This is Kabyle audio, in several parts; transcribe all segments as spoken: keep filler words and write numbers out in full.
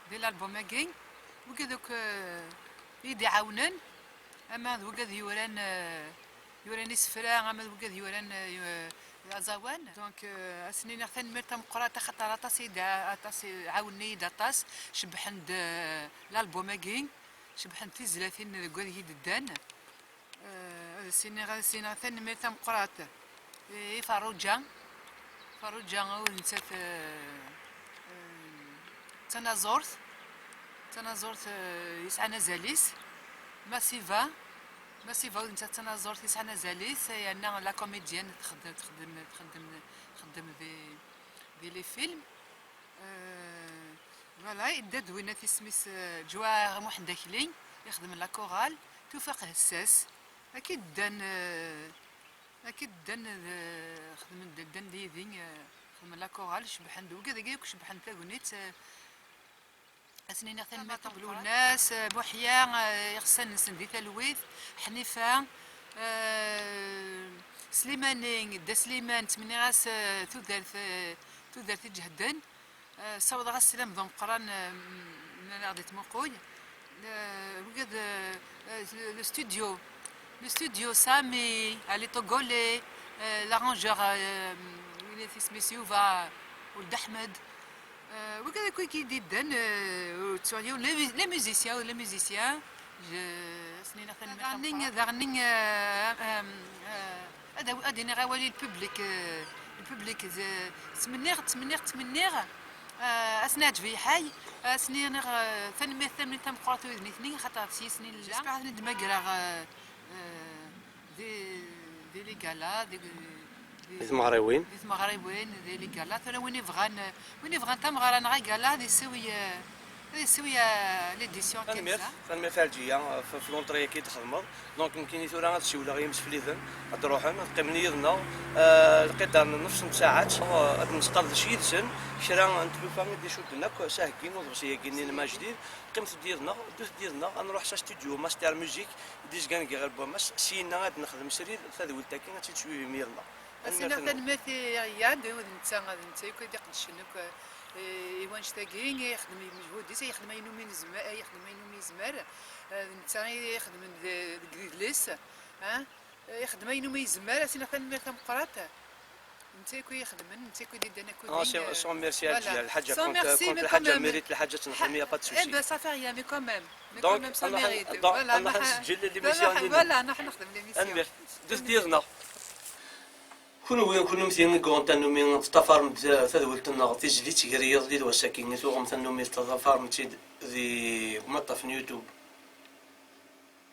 di l'album-agi, wigad akk, eh, i d-iɛawnen, ama d wigad yuran, eh, yuran isefra, ama d wigad yuran, eh, aẓawan. Donc, eh, ad sen-iniɣ tanemmirt tameqqrant, axaṭer aṭas i d-, aṭas i ɛawnen-iyi-d aṭas, cebbḥen-d, eh, l'album-agi, cebbḥen-d tizlatin deg wad i d-ddan. Eh, ad as-iniɣ, ad as-iniɣ tanemmirt tameqqrant i Ferruǧa. Ferruǧa, ur nettat, eh, eh, d tanaẓurt, d tanaẓurt, eh, yesɛan azal-is. Masiva, Masiva, ur nettat d tanaẓurt yesɛan azal-is, yerna la comédienne, txeddem, txeddem, txeddem, txeddem di, di les films. Euh, voilà, yedda-d winna isem-is, euh, Ǧwaɛir Muḥend Akli, ixdem la chorale, Tufaq Hessas. Akka i ddan, euh, akka i ddan, euh, xedmen-d, ddan d yidi, euh, xedmen la chorale, cebḥen-d, wigad-agi akk cebḥen tagnit, euh, ad sen-iniɣ tanemmirt. Ṭabel Lwennas, euh, Muḥya, euh, iɣsan-nsen di talwit, Ḥnifa, euh, Slimani, Dda Sliman, ttmenniɣ-as, euh, tudert, euh, tudert iǧehden. Eh, ssawḍeɣ-as sslam d ameqqran, eh, mi ara ɣ-d-ittmuqul. Eh, wigad, eh, eh, le studio, le studio Sami, Ali Togole, eh, l'arrangeur, eh, win i isem-is Yuba Uld Aḥmed. Eh, wigad akk i d-yeddan, eh, ur ttuɣ yiwen, les mu-, les musiciens, les musiciens. Je, ad sen-iniɣ tanemmirt. Daɣen, daɣen, eh, eh, eh, ad aw-, ad iniɣ awal i le public, eh, le public, eh, ttmenniɣ, ttmenniɣ, ttmenniɣ, eh, ad sen-iɛǧeb lḥal, ad sen-iniɣ, eh, tanemmirt, tanemmirt tameqqrant i wid nitni, xaṭer s yis-sen i nella. J'espère ad ten-id-mmagreɣ, eh, eh, di, di les galas, di, di, di tmeɣriwin. Di tmeɣriwin, di les galas. Tura win ibɣan, eh, Win yebɣan tameɣra neɣ agala, ad yessiwi, eh, ad yessiwi, eh, l'édition. Tanemmirt, tanemmirt a Ɛelǧiya, ɣef, ɣef l'entrée-agi i d-txedmeḍ. Donc, nekkini tura ad siwleɣ i yimsefliden, ad d-ruḥen, ad qqimen yid-neɣ, eh, lqidar n nnefs n tsaɛet, eh, ad nesqerdec yid-sen kra n tlufa i d-icudden akk s aheggi n uḍebsi-agi-nni n Majdid. Qqimet-d yid-neɣ, ddut-d yid-neɣ, ad nruḥ s studio Master Music i d-izgan deg Iɣil n Wammas, syenna ad nexdem srid tadwilt-agi, ad tt-id-teswibim yid-neɣ. Ad s-iniɣ tanemmirt i Iyad, d netta, d netta akk i d-iqeddcen akk, eh, i wanect-agi, i ixdem i lmejhud-is, i ixdem ayen umi nezmer, i ixdem ayen umi yezmer. Eh, d netta i ixedmen de-, deg yidles, ah, i ixdem ayen umi yezmer, ad s-iniɣ tanemmirt tameqqrant. Netta akk i ixedmen, netta akk i d-iddan akk. Ah, c'est, sans merci à Dieu, Lḥaǧa, quand, quand Lḥaǧa mérite, Lḥaǧa ad tt-nexdem, y a pas de souci. Eh ben, ça fait rien, mais quand même. Mais quand même, ça mérite. Donc, voilà, ad nruḥ ad nseǧǧel l'émission-nni. Voilà, ad nruḥ ad nexdem l'émission. Tanemmirt. Ddut-d yid-neɣ. Kunwi, kunemti i yuɣen tannumi teṭṭafarem-d tadwilt-nneɣ tizlit gar yiḍelli d wass-agi, i tuɣem tannumi teṭṭafarem-tt-id di umaṭṭaf n YouTube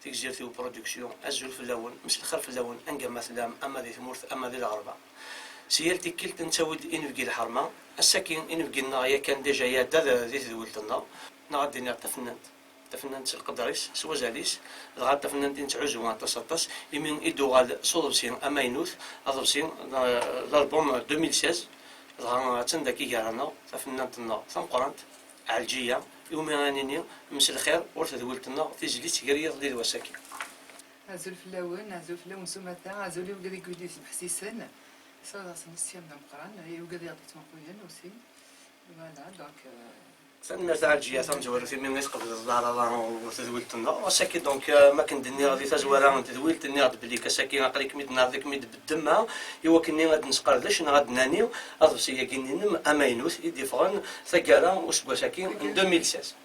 Tigzirt-iw Production, azul fell-awen, mselxir fell-awen, anga ma tellam, ama di tmurt, ama di lɣerba. Si yal tikkelt nettawi-d inebgi lḥerma, ass-agi inebgi-nneɣ yakan déjà iɛedda d-, di tedwilt-nneɣ, neɣ ad d-iniɣ tafennant. Tafennant s lqedr-is, s wazal-is, dɣa tafennant i nettɛuzzu aṭas, aṭas, imi i d-tuɣal s uḍebsi amaynut, aḍebsi, eh, l'album deux mille seize, dɣa attan dagi gar-aneɣ, tafennant-nneɣ tameqqrant, Ɛelǧiya, iwumi ara nini, mselxir, ɣur tedwilt-nneɣ, tizlit gar yiḍelli d wass-agi. Azul fell-awen, azul fell-awen s umata, azul i wigad i d-yesmeḥsisen, ssawḍeɣ-asen sslam d ameqqran, i wigad i ɣ-d-yettmuqulen aussi. Voilà, donc, euh, Tanemmirt a Ɛelǧiya tamezwarut imi i tqebleḍ leɛraḍa n tedwilt-nneɣ. Ass-agi, donc, euh, ma akken d-nniɣ di tazwara n tedwilt, nniɣ-d belli ass-agi aql-ikem-id, neɛreḍ-ikem-id beddemma, i wakken ad nesqerdec neɣ ad d-nani aḍebsi-agi-nnem amaynut i d-iffɣen taggara useggas-agi n deux mille seize.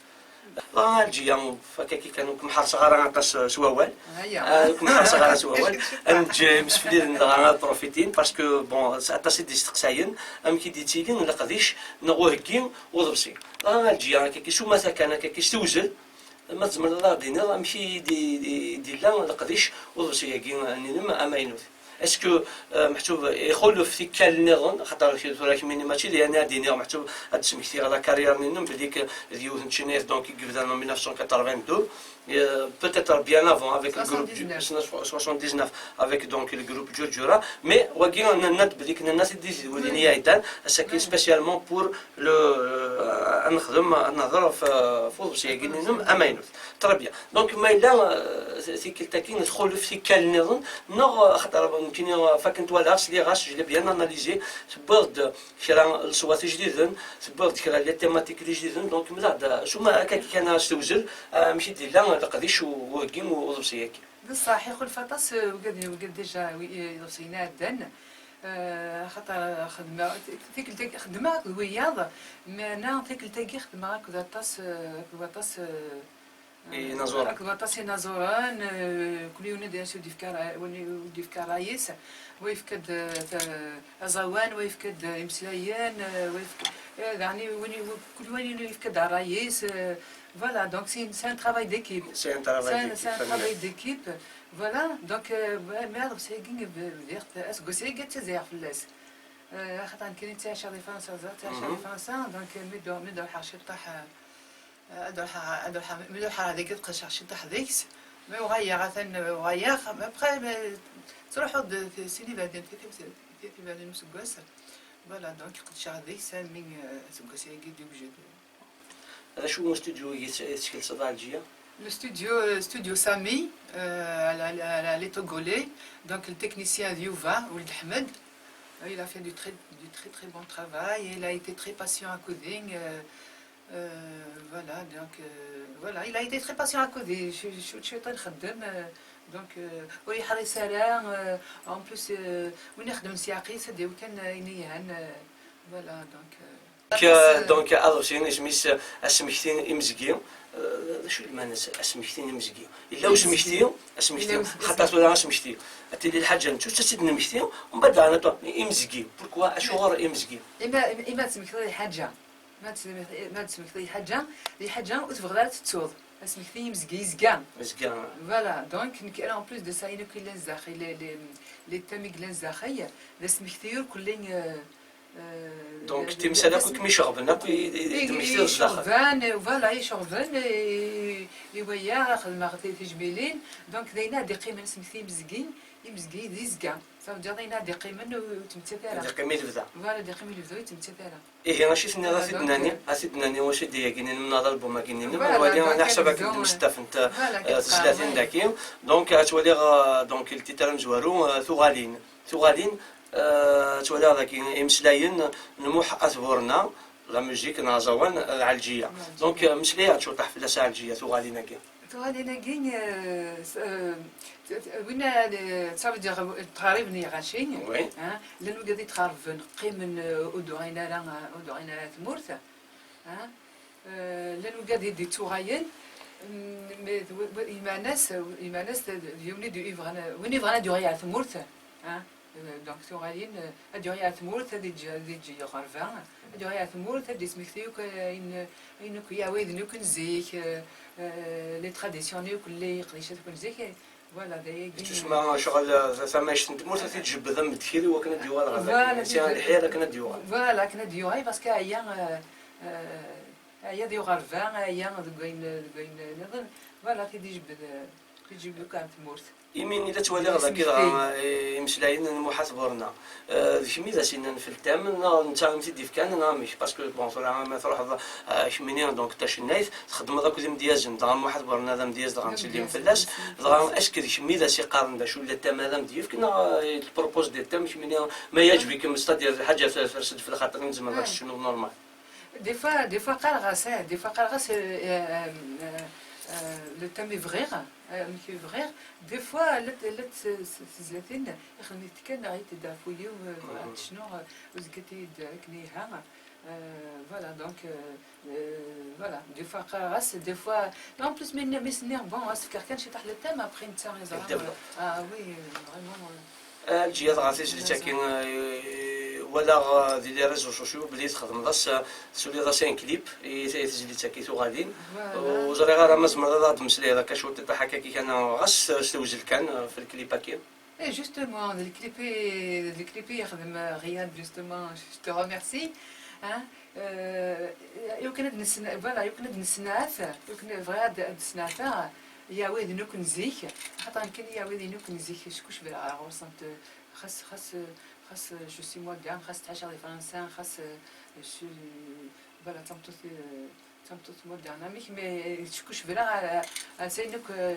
Dɣa a Ɛelǧiya, akka kan ur kem-ḥerṣeɣ ara aṭas s wawal. Aya. Ah, ur kem-ḥerṣeɣ ara s wawal. Ad neǧǧ imsefliden dɣa ad profitin, parce que, bon, aṭas i d-isteqsayen, amek i d-yettili leqdic neɣ uheggi uḍebsi. Dɣa a Ɛelǧiya, akka s umata kan, akka s tewzel, ma tzemreḍ ad aɣ-d-tiniḍ amek i d-, d-, d-yella leqdic uḍebsi-agi-nnem amaynut? Est-ce que, euh, meḥsub ixulef tikkal nniḍen, xaṭer tura kemmini mačči d yani ad d-iniɣ, meḥsub ad d-smektiɣ la carrière-nnem, belli k-, d yiwet n tcenayet, donc, i yebdan en mille neuf cent quatre-vingt-deux, euh, peut-être bien avant avec le groupe Ju-, soixante-dix-neuf. Soixante-dix-neuf, avec, donc, le groupe Ǧurǧura, mais wagi nenna-d belli k-, nenna-t-id di tedwilin i iɛeddan, ass-agi spécialement pour le, euh, ad nexdem, ad nehḍer ɣef, ɣef uḍebsi-agi-nnem amaynut. Très bien. Donc, ma yella, euh, tikkelt-agi txulef tikkal nniḍen, neɣ, euh, xaṭer, bon, Kini, euh, fakken twalaɣ, sliɣ-as, je l'ai bien analysé, tewwiḍ-d kra n leṣwat ijdiden, tewwiḍ-d kra n les thématiques d ijdiden, donc mleɣ-d, euh, suma akka kan s tewzel, euh, amek i d-yella leqdic u-, uheggi n uḍebsi-agi. D ṣṣeḥ, ixulef aṭas, euh, wigad, wigad déjà, wi-, euh, iḍebsiyen iɛeddan, euh, axaṭer xedmeɣ, tikkelt-agi xedmeɣ akked wiyaḍ, meɛna tikkelt-agi xedmeɣ akked aṭas, euh, akked waṭas, euh, Inaẓuren. Akked waṭas inaẓuren, euh, kul yiwen ad as-d-yefk ara-, win ur d-yefka ṛṛay-is, wa yefka-d, euh, ta-, aẓawan, wa yefka-d, euh, imeslayen, euh, wa yefka, euh, daɣen win, kul win yefka-d ṛṛay-is, euh, voilà, donc c'est, c'est un travail d'équipe. C'est un travail d'équipe, c'est un travail d'équipe, voilà, donc, euh, ouais, mais alors, c'est, bdiɣ-t, aseggas-agi ad ttazzaleɣ fell-as. Euh, axaṭer nekkini ttɛiceɣ di Fransa, ẓer, ttɛiceɣ di Fransa, donc, euh, mi d-, mi d-ruḥeɣ ciṭṭaḥ, euh, Ad ruḥeɣ, ad ruḥeɣ, mi ruḥeɣ dagi ad qedceɣ ciṭuḥ deg-s, mi uɣaleɣ atan uɣaleɣ, mais après, mais ttruḥuɣ-d ti-, sin iberdan, ti-, ti-, ti-, iberdan n useggas, voilà, donc qedceɣ deg-s, armi, euh, aseggas-agi d iwjed. D acu n ustudyu i s-, i teskelseḍ a Ɛelǧiya? Le studio, euh, studio Sami, euh, à la, à la, les Togolais, donc le technicien d Yuba Ould Ahmed, il a fait du très, du très, très bon travail, il a été très patient à coding, euh, Euh, voilà, donc, euh, voilà, il a été très patient à côté. Je, je, je suis très خدام, euh, donc, euh, ur yeḥṛis ara, euh, en plus, euh, win ixeddmen s yiɛeqqel-is ad yawi kan, euh, ayen yelhan, euh, voilà, donc, euh, Donc, euh, donc, aḍebsi isem-is, euh, Asmekti Imezgi. Euh, d acu i lmeɛna-s, Asmekti Imezgi? Yella usmekti, asmekti, xaṭer tura asmekti. Ad tili lḥaǧa nettu ad tt-id-nemmekti, mbeɛd daɣen ad tura imezgi. Pourquoi? Acuɣer imezgi? Ima, ima ad temmektiḍ i lḥaǧa. Ma d-, ma d-tesmektiḍ i lḥaǧa, i lḥaǧa ur tebɣiḍ ara tettuḍ. Asmekti imezgi yezga. Yezga. Voilà, donc nekk, en plus de ça, ayen akk yellan zdaxel, les, les, les thèmes i yellan zdaxel, d asmekti ur kulli, euh, euh, donc, d-, timsal akk i kem-iceɣben, akk i, i, i d-temmektiḍ zdaxel. Iceɣben, euh, voilà, iceɣben, i, i waya, xedmeɣ ti-, tijmilin, donc d ayen ad d-iqqimen asmekti imezgi, imezgi d izga. Ça veut dire d ayen ad d-iqqimen ur, ur yettmettat ara. Ad d-iqqim i lebda. Voilà, ad d-iqqim i lebda ur yettmettat ara. Ihi, acu i tenniḍ, a t-id-nani, a t-id-nani, wacu i d-yagi-nni, nna l'album-agi-nni, ma nwali, neḥsab akken d-mestafent, euh, tezlatin daki. Donc, ad twaliḍ, euh, donc, le titre amezwaru, euh, Tuɣalin. Tuɣalin, euh, ad twaliḍ daki imeslayen n Muḥ At Burna, la musique n aẓawan, euh, d Ɛelǧiya. Donc, euh, meslay-aɣ-d cwiṭ fell-as a Ɛelǧiya, Tuɣalin-agi. Tuɣalin-agi, euh, s-, euh, t-, t-, winna, euh, ça veut dire, euh, ttɣariben i lɣaci, oui, hein, llan wigad i ttɣarben, qqimen, euh, ur d-uɣalen ara, euh, ur d-uɣalen ara ar tmurt, hein. Euh, llan wigad i d-ittuɣalen, mm, mais d-, w-, w-, iman-as, iman-as d, d yiwen i d-, ibɣan, win ibɣan ad yuɣal ar tmurt, hein. Euh, donc, tuɣalin, euh, ad yuɣal ar tmurt, ad yeǧǧ, ad yeǧǧ iɣerba, ad yuɣal ar tmurt, ad d-yesmekti akk, euh, ayen, ayen akk, i ɛwayden akk n zik, euh, euh, les traditions akk, les iqdicat akk n zik, euh, voilà, d ayagi. Tusma, ccɣel, euh, ta-, tamɛict n tmurt, ad t-id-tjebbed am ddkir i wakken ad d-yuɣal ɣer dagi. Voilà, si lḥir akken ad d-yuɣal. Voilà, akken ad d-yuɣal, parce que aya, euh, euh, aya d iɣerba, aya deg wayen, deg wayen nniḍen, voilà, t-id-ijebbed, euh, t-id-ijebbed akk ar tmurt. Imi i la ttwaliɣ dagi dɣa, eh, imeslayen n Muḥ At Burna, eh, d kemm i d as-yennan f le thème, neɣ netta i m-t-id-ifkan, neɣ amek? Parce que, bon, tura ma truḥeḍ, eh, kemmini, donc, d tacennayt, txeddmeḍ akked imedyazen, dɣa Muḥ At Burna d amedyaz, dɣa nettellim fell-as, dɣa est-ce que d kemm i d as-iqqaren d acu le thème ad am-d-yefk, neɣ, eh, il te propose des thèmes, kemmini, ma yeɛǧeb-ikem, c'est-à-dire, lḥaǧa ters-d f lxaṭer-im, tzemreḍ ad tecnuḍ normal? Des fois, des fois qqareɣ-as, eh, des fois qqareɣ-as, euh, euh, euh, euh, le thème i bɣiɣ, euh, amek i bɣiɣ. Des fois, llant, llant t-, t-, tezlatin, ixdem-it kan, neɣ i t-id ɣef wul-iw, euh, ad tecnu, euh, uzget-iyi-d akken iha. Euh, voilà, donc, euh, euh, voilà, des fois qqareɣ-as, des fois, en plus, mi, mi s-nniɣ, bon, ad s-fkeɣ kan ciṭuḥ le thème, après, netta yeẓra. Ah oui, euh, vraiment, euh, Ɛelǧiya, dɣa tizlit-agi, eh, walaɣ, eh, di les réseaux sociaux belli txedmeḍ-as, eh, tessuliḍ-as un clip i, i tezlit-agi Tuɣalin. Voilà. Ur ẓriɣ ara ma tzemreḍ ad aɣ-d-tmeslayeḍ akka cwiṭ, iṭaḥ akka kan, ɣas, eh, s tewzel kan, eh, f le clip-agi. Et justement, le clip, le clip yexdem, euh, Riyad, justement, je te remercie, hein. Euh, i wakken ad nesna-, voilà, i wakken ad nessenɛet, i wakken bɣiɣ ad, ad ssenɛteɣ iɛwiden akk n zik, axaṭer nekkini iɛwiden akk n zik, ckucbeɣ ɣur-sent, xas, xas, xas, je suis moderne, xas ttɛiceɣ di Fransa, xas, je suis, voilà, d tameṭṭut, euh, d tameṭṭut moderne, amek, mais ckucbeɣ ar, ar, ar sayen akk, euh,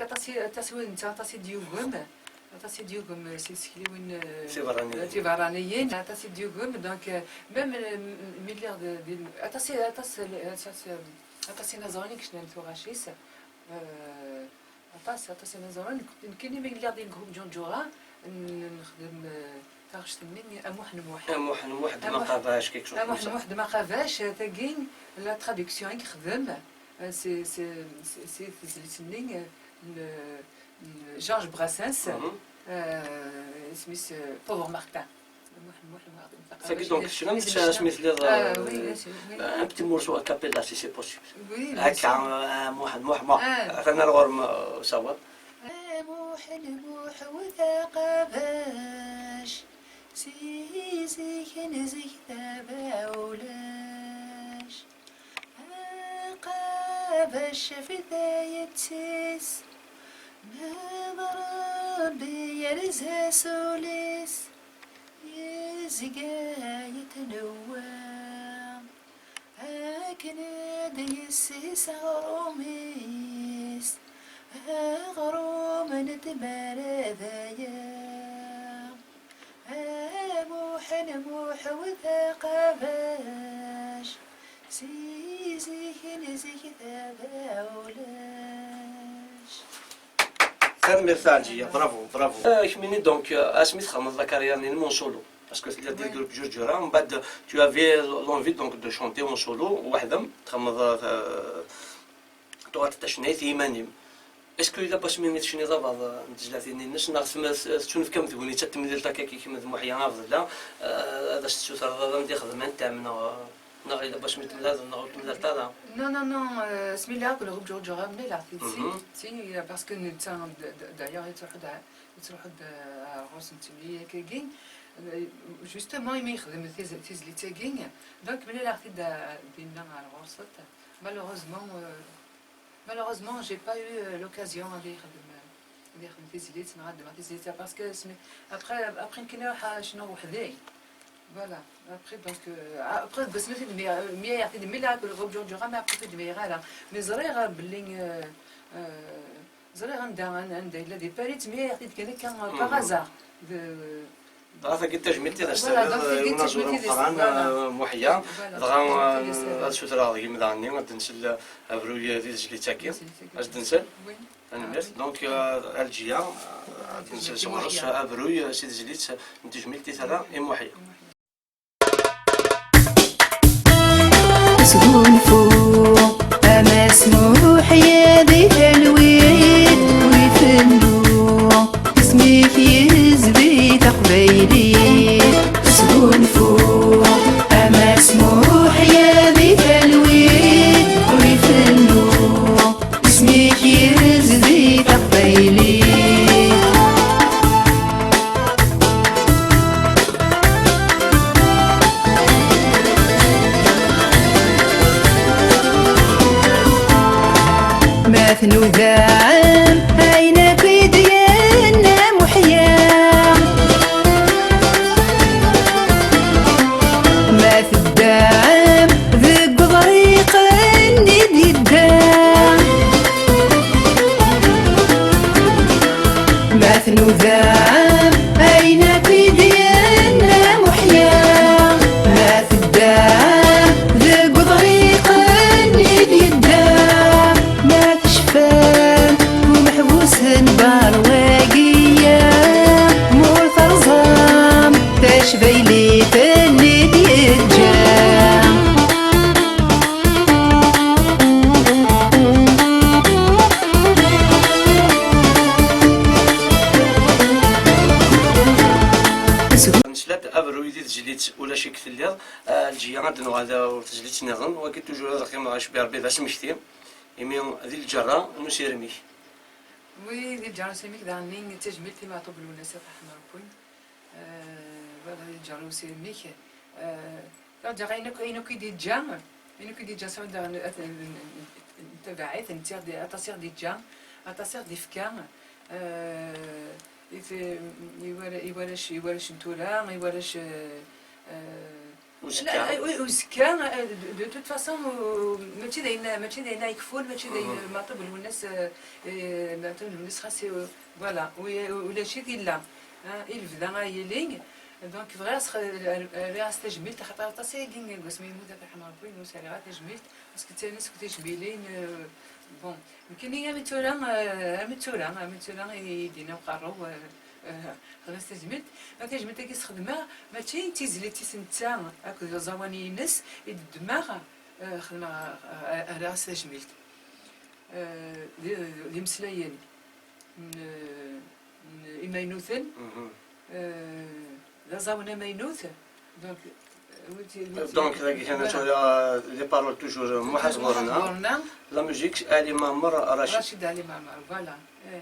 aṭas i, aṭas i win netta, aṭas i d-yugem, aṭas i d-yugem, eh, si tsekliwin, eh, Tiberraniyin. eh, tiberraniyin, aṭas i d-yugem, donc, eh, même, eh, m- mi lliɣ d- di, aṭas i, aṭas, aṭas, aṭas inaẓuren i yecnan tuɣac-is, eh, aṭas, aṭas inaẓuren, nekkini mi lliɣ di lgrup Ǧunǧura, n- nexdem, eh, taɣect-nni, Amuḥ n Muḥ. Amuḥ n Muḥ d Maqabac, quelque chose comme Amuḥ n ça. Muḥ d Maqabac, tagi, la traduction i yexdem, eh, si, si, si, si tezlit-nni, eh, n- n Georges Brassens, Mhm. eh, isem-is, eh, Pauvre Martin. Amuḥ n Muḥ d Maqabac. Tagi, donc, kečč d amecṭuḥ Isem-is- asmi telliḍ, Ah, euh, oui, oui, c'est- oui. Un petit morceau a cappella, si c'est possible. Oui, bien Akka, sûr. euh, Muḥ n Muḥ, bon, Ah. atan ar ɣur-m, euh, usawaḍ. Amuḥ n Muḥ u Taqabac, si zik n zik taba ulac. Aqabac fi tayet-is, ma d Ṛebbi yerza s ul-is, yezga yetnewwa. Akken d-yessis aɣrum-is, aɣrum n tmara d aya. Amuḥ n Muḥ u Taqabac, si zik n zik taba ulac. Tanemmirt a Ɛelǧiya, bravo, bravo. Euh, kemmini donc, euh, asmi txedmeḍ la carrière-nni-inem en solo, parce que tella di groupe Ǧurǧura, mbeɛd tu avais l'envie donc de chanter en solo, weḥd-m, txedmeḍ, euh, tuɣaleḍ d tacennayt i yiman-im. Est-ce que yella wasmi i tecniḍ abad, euh, n tezlatin-ines, neɣ tm-, tettunefk-am tegnit ad temlileḍ akka kemm d Muḥya Abdella, euh, ad as-tessutreḍ ad am-d-ixdem un thème, neɣ, euh, neɣ yella wasmi temlaleḍ, neɣ ur temlaleḍ ara? Non, non, non, euh, asmi lliɣ akk le groupe Ǧurǧura mlaleɣ-t-id si, si, euh, parce que netta d-, d-, d'ailleurs yettruḥu-d ɣer, yettruḥu-d, euh, ɣer ɣur-sent mliya akkagi. Euh, justement, imi yexdem tiz-, tizlit-agi, donc mlaleɣ-t-id, euh, dinna ɣer ɣur-sent. Malheureusement, euh, malheureusement, j'ai pas eu, euh, l'occasion ad yexdem, euh, ad yexdem tizlit, neɣ ad ddmeɣ tizlit, parce que asmi, après, après nekni ruḥeɣ cnuɣ weḥd-i. Voilà. Après, donc, euh, après, deg wasmi i t-id-mlileɣ, mlileɣ-t-id, mlileɣ akked Rob Ǧurǧura, mais après ur t-id-mlileɣ ara. Mais ẓriɣ, euh, belli, euh, euh, ẓriɣ anda, an-, anda yella di Paris, mlileɣ-t-id kan akka, euh, par hasard. De, dɣa tagi d tajmilt i d-as-terriḍ i unaẓur ameqqran, euh, Muḥya. Dɣa, euh, ad sutreɣ deg-m daɣen ad d-nsel abruy di tezlit-agi. Ad s-d-nsel? Tanemmirt. Donc, euh, Ɛelǧiya, euh, ad d-nsel sɣur-s abruy, euh, si tezlit n tejmilt i terra i Muḥya. Sgunfu, a Mass Muḥya di talwit, wi tennu, isem-ik yezdi taqbaylit. Sgunfu, a Mass Muḥya di talwit, wi tennu, isem-ik yezdi taqbaylit. Ma tnudam ayen akk i d-yenna Muḥya, ma teddam deg uḍriq-nni d-yedda, ma tnudam ayen akk i d-yenna Muḥya, ma teddam deg uḍriq-nni d-yedda, ma tecfam umeḥbus n Berwagiya, ma ur terẓam tacbaylit-nni d-yeǧǧa. Nesla-d abruy di tezlit Ulac-ik telliḍ. Ah, Ɛelǧiya, ad d-nuɣal ɣer tezlit nniḍen, wagi toujours ad ɣ-qimeɣ acbi Rebbi d asmekti, imi di lǧerra n usirem-ik. Oui, di lǧerra n usirem-ik daɣen-nni d tajmilt i Meɛṭub Lwennas, ad t-yeḥmu Rebbi. Eh, voilà, yeǧǧa usirem-ik. Eh, ṛjiɣ ayen akk, ayen akk i d-yeǧǧa, ayen akk i d-yeǧǧa, sɛud daɣen, at-, n-, n-, n-, n-, tabaɛit, netta ɣ-d-, aṭas i ɣ-d-yeǧǧa, aṭas i ɣ-d-yefka. Eh, i t-, i wara-, i warrac, i warrac n tura, i warrac, eh, eh, Uzekka. La, eh, oui, uzekka, eh, de, de toute façon, euh, mačči d ayen, mačči d ayen ara yekfun, mačči d ayen, Meɛṭub Lwennas, eh, eh, Meɛṭub Lwennas xas, eh, voilà, u-, ulac-it illa. Ah, i lebda ara yili. Donc, bɣiɣ as-, rriɣ-as tajmilt, axaṭer aṭas ayagi n wasmi yemmut, ad t-yeḥmu Rebbi, ur s-rriɣ ara tajmilt, parce que d tayen seg tejmilin, euh, bon, nekkini armi d tura, euh, armi d tura, armi d tura i d-yenna uqerru, euh, euh, xedmeɣ-as tajmilt. Ma tajmilt-agi sxedmeɣ, mačči d tizlit-is netta akked uẓawan-ines i d-ddmeɣ, euh, xedmeɣ, euh, rriɣ-as tajmilt. Euh, d, d imeslayen n, n imaynuten. Euh, d aẓawan amaynut. Donc, euh, wi t-, wi t-, Donc, dagi kan tura, les paroles toujours, euh, Muḥend Ɣurna. La musique, Ali Mamer Rachid. Rachid Ali Mamer, voilà. Eh.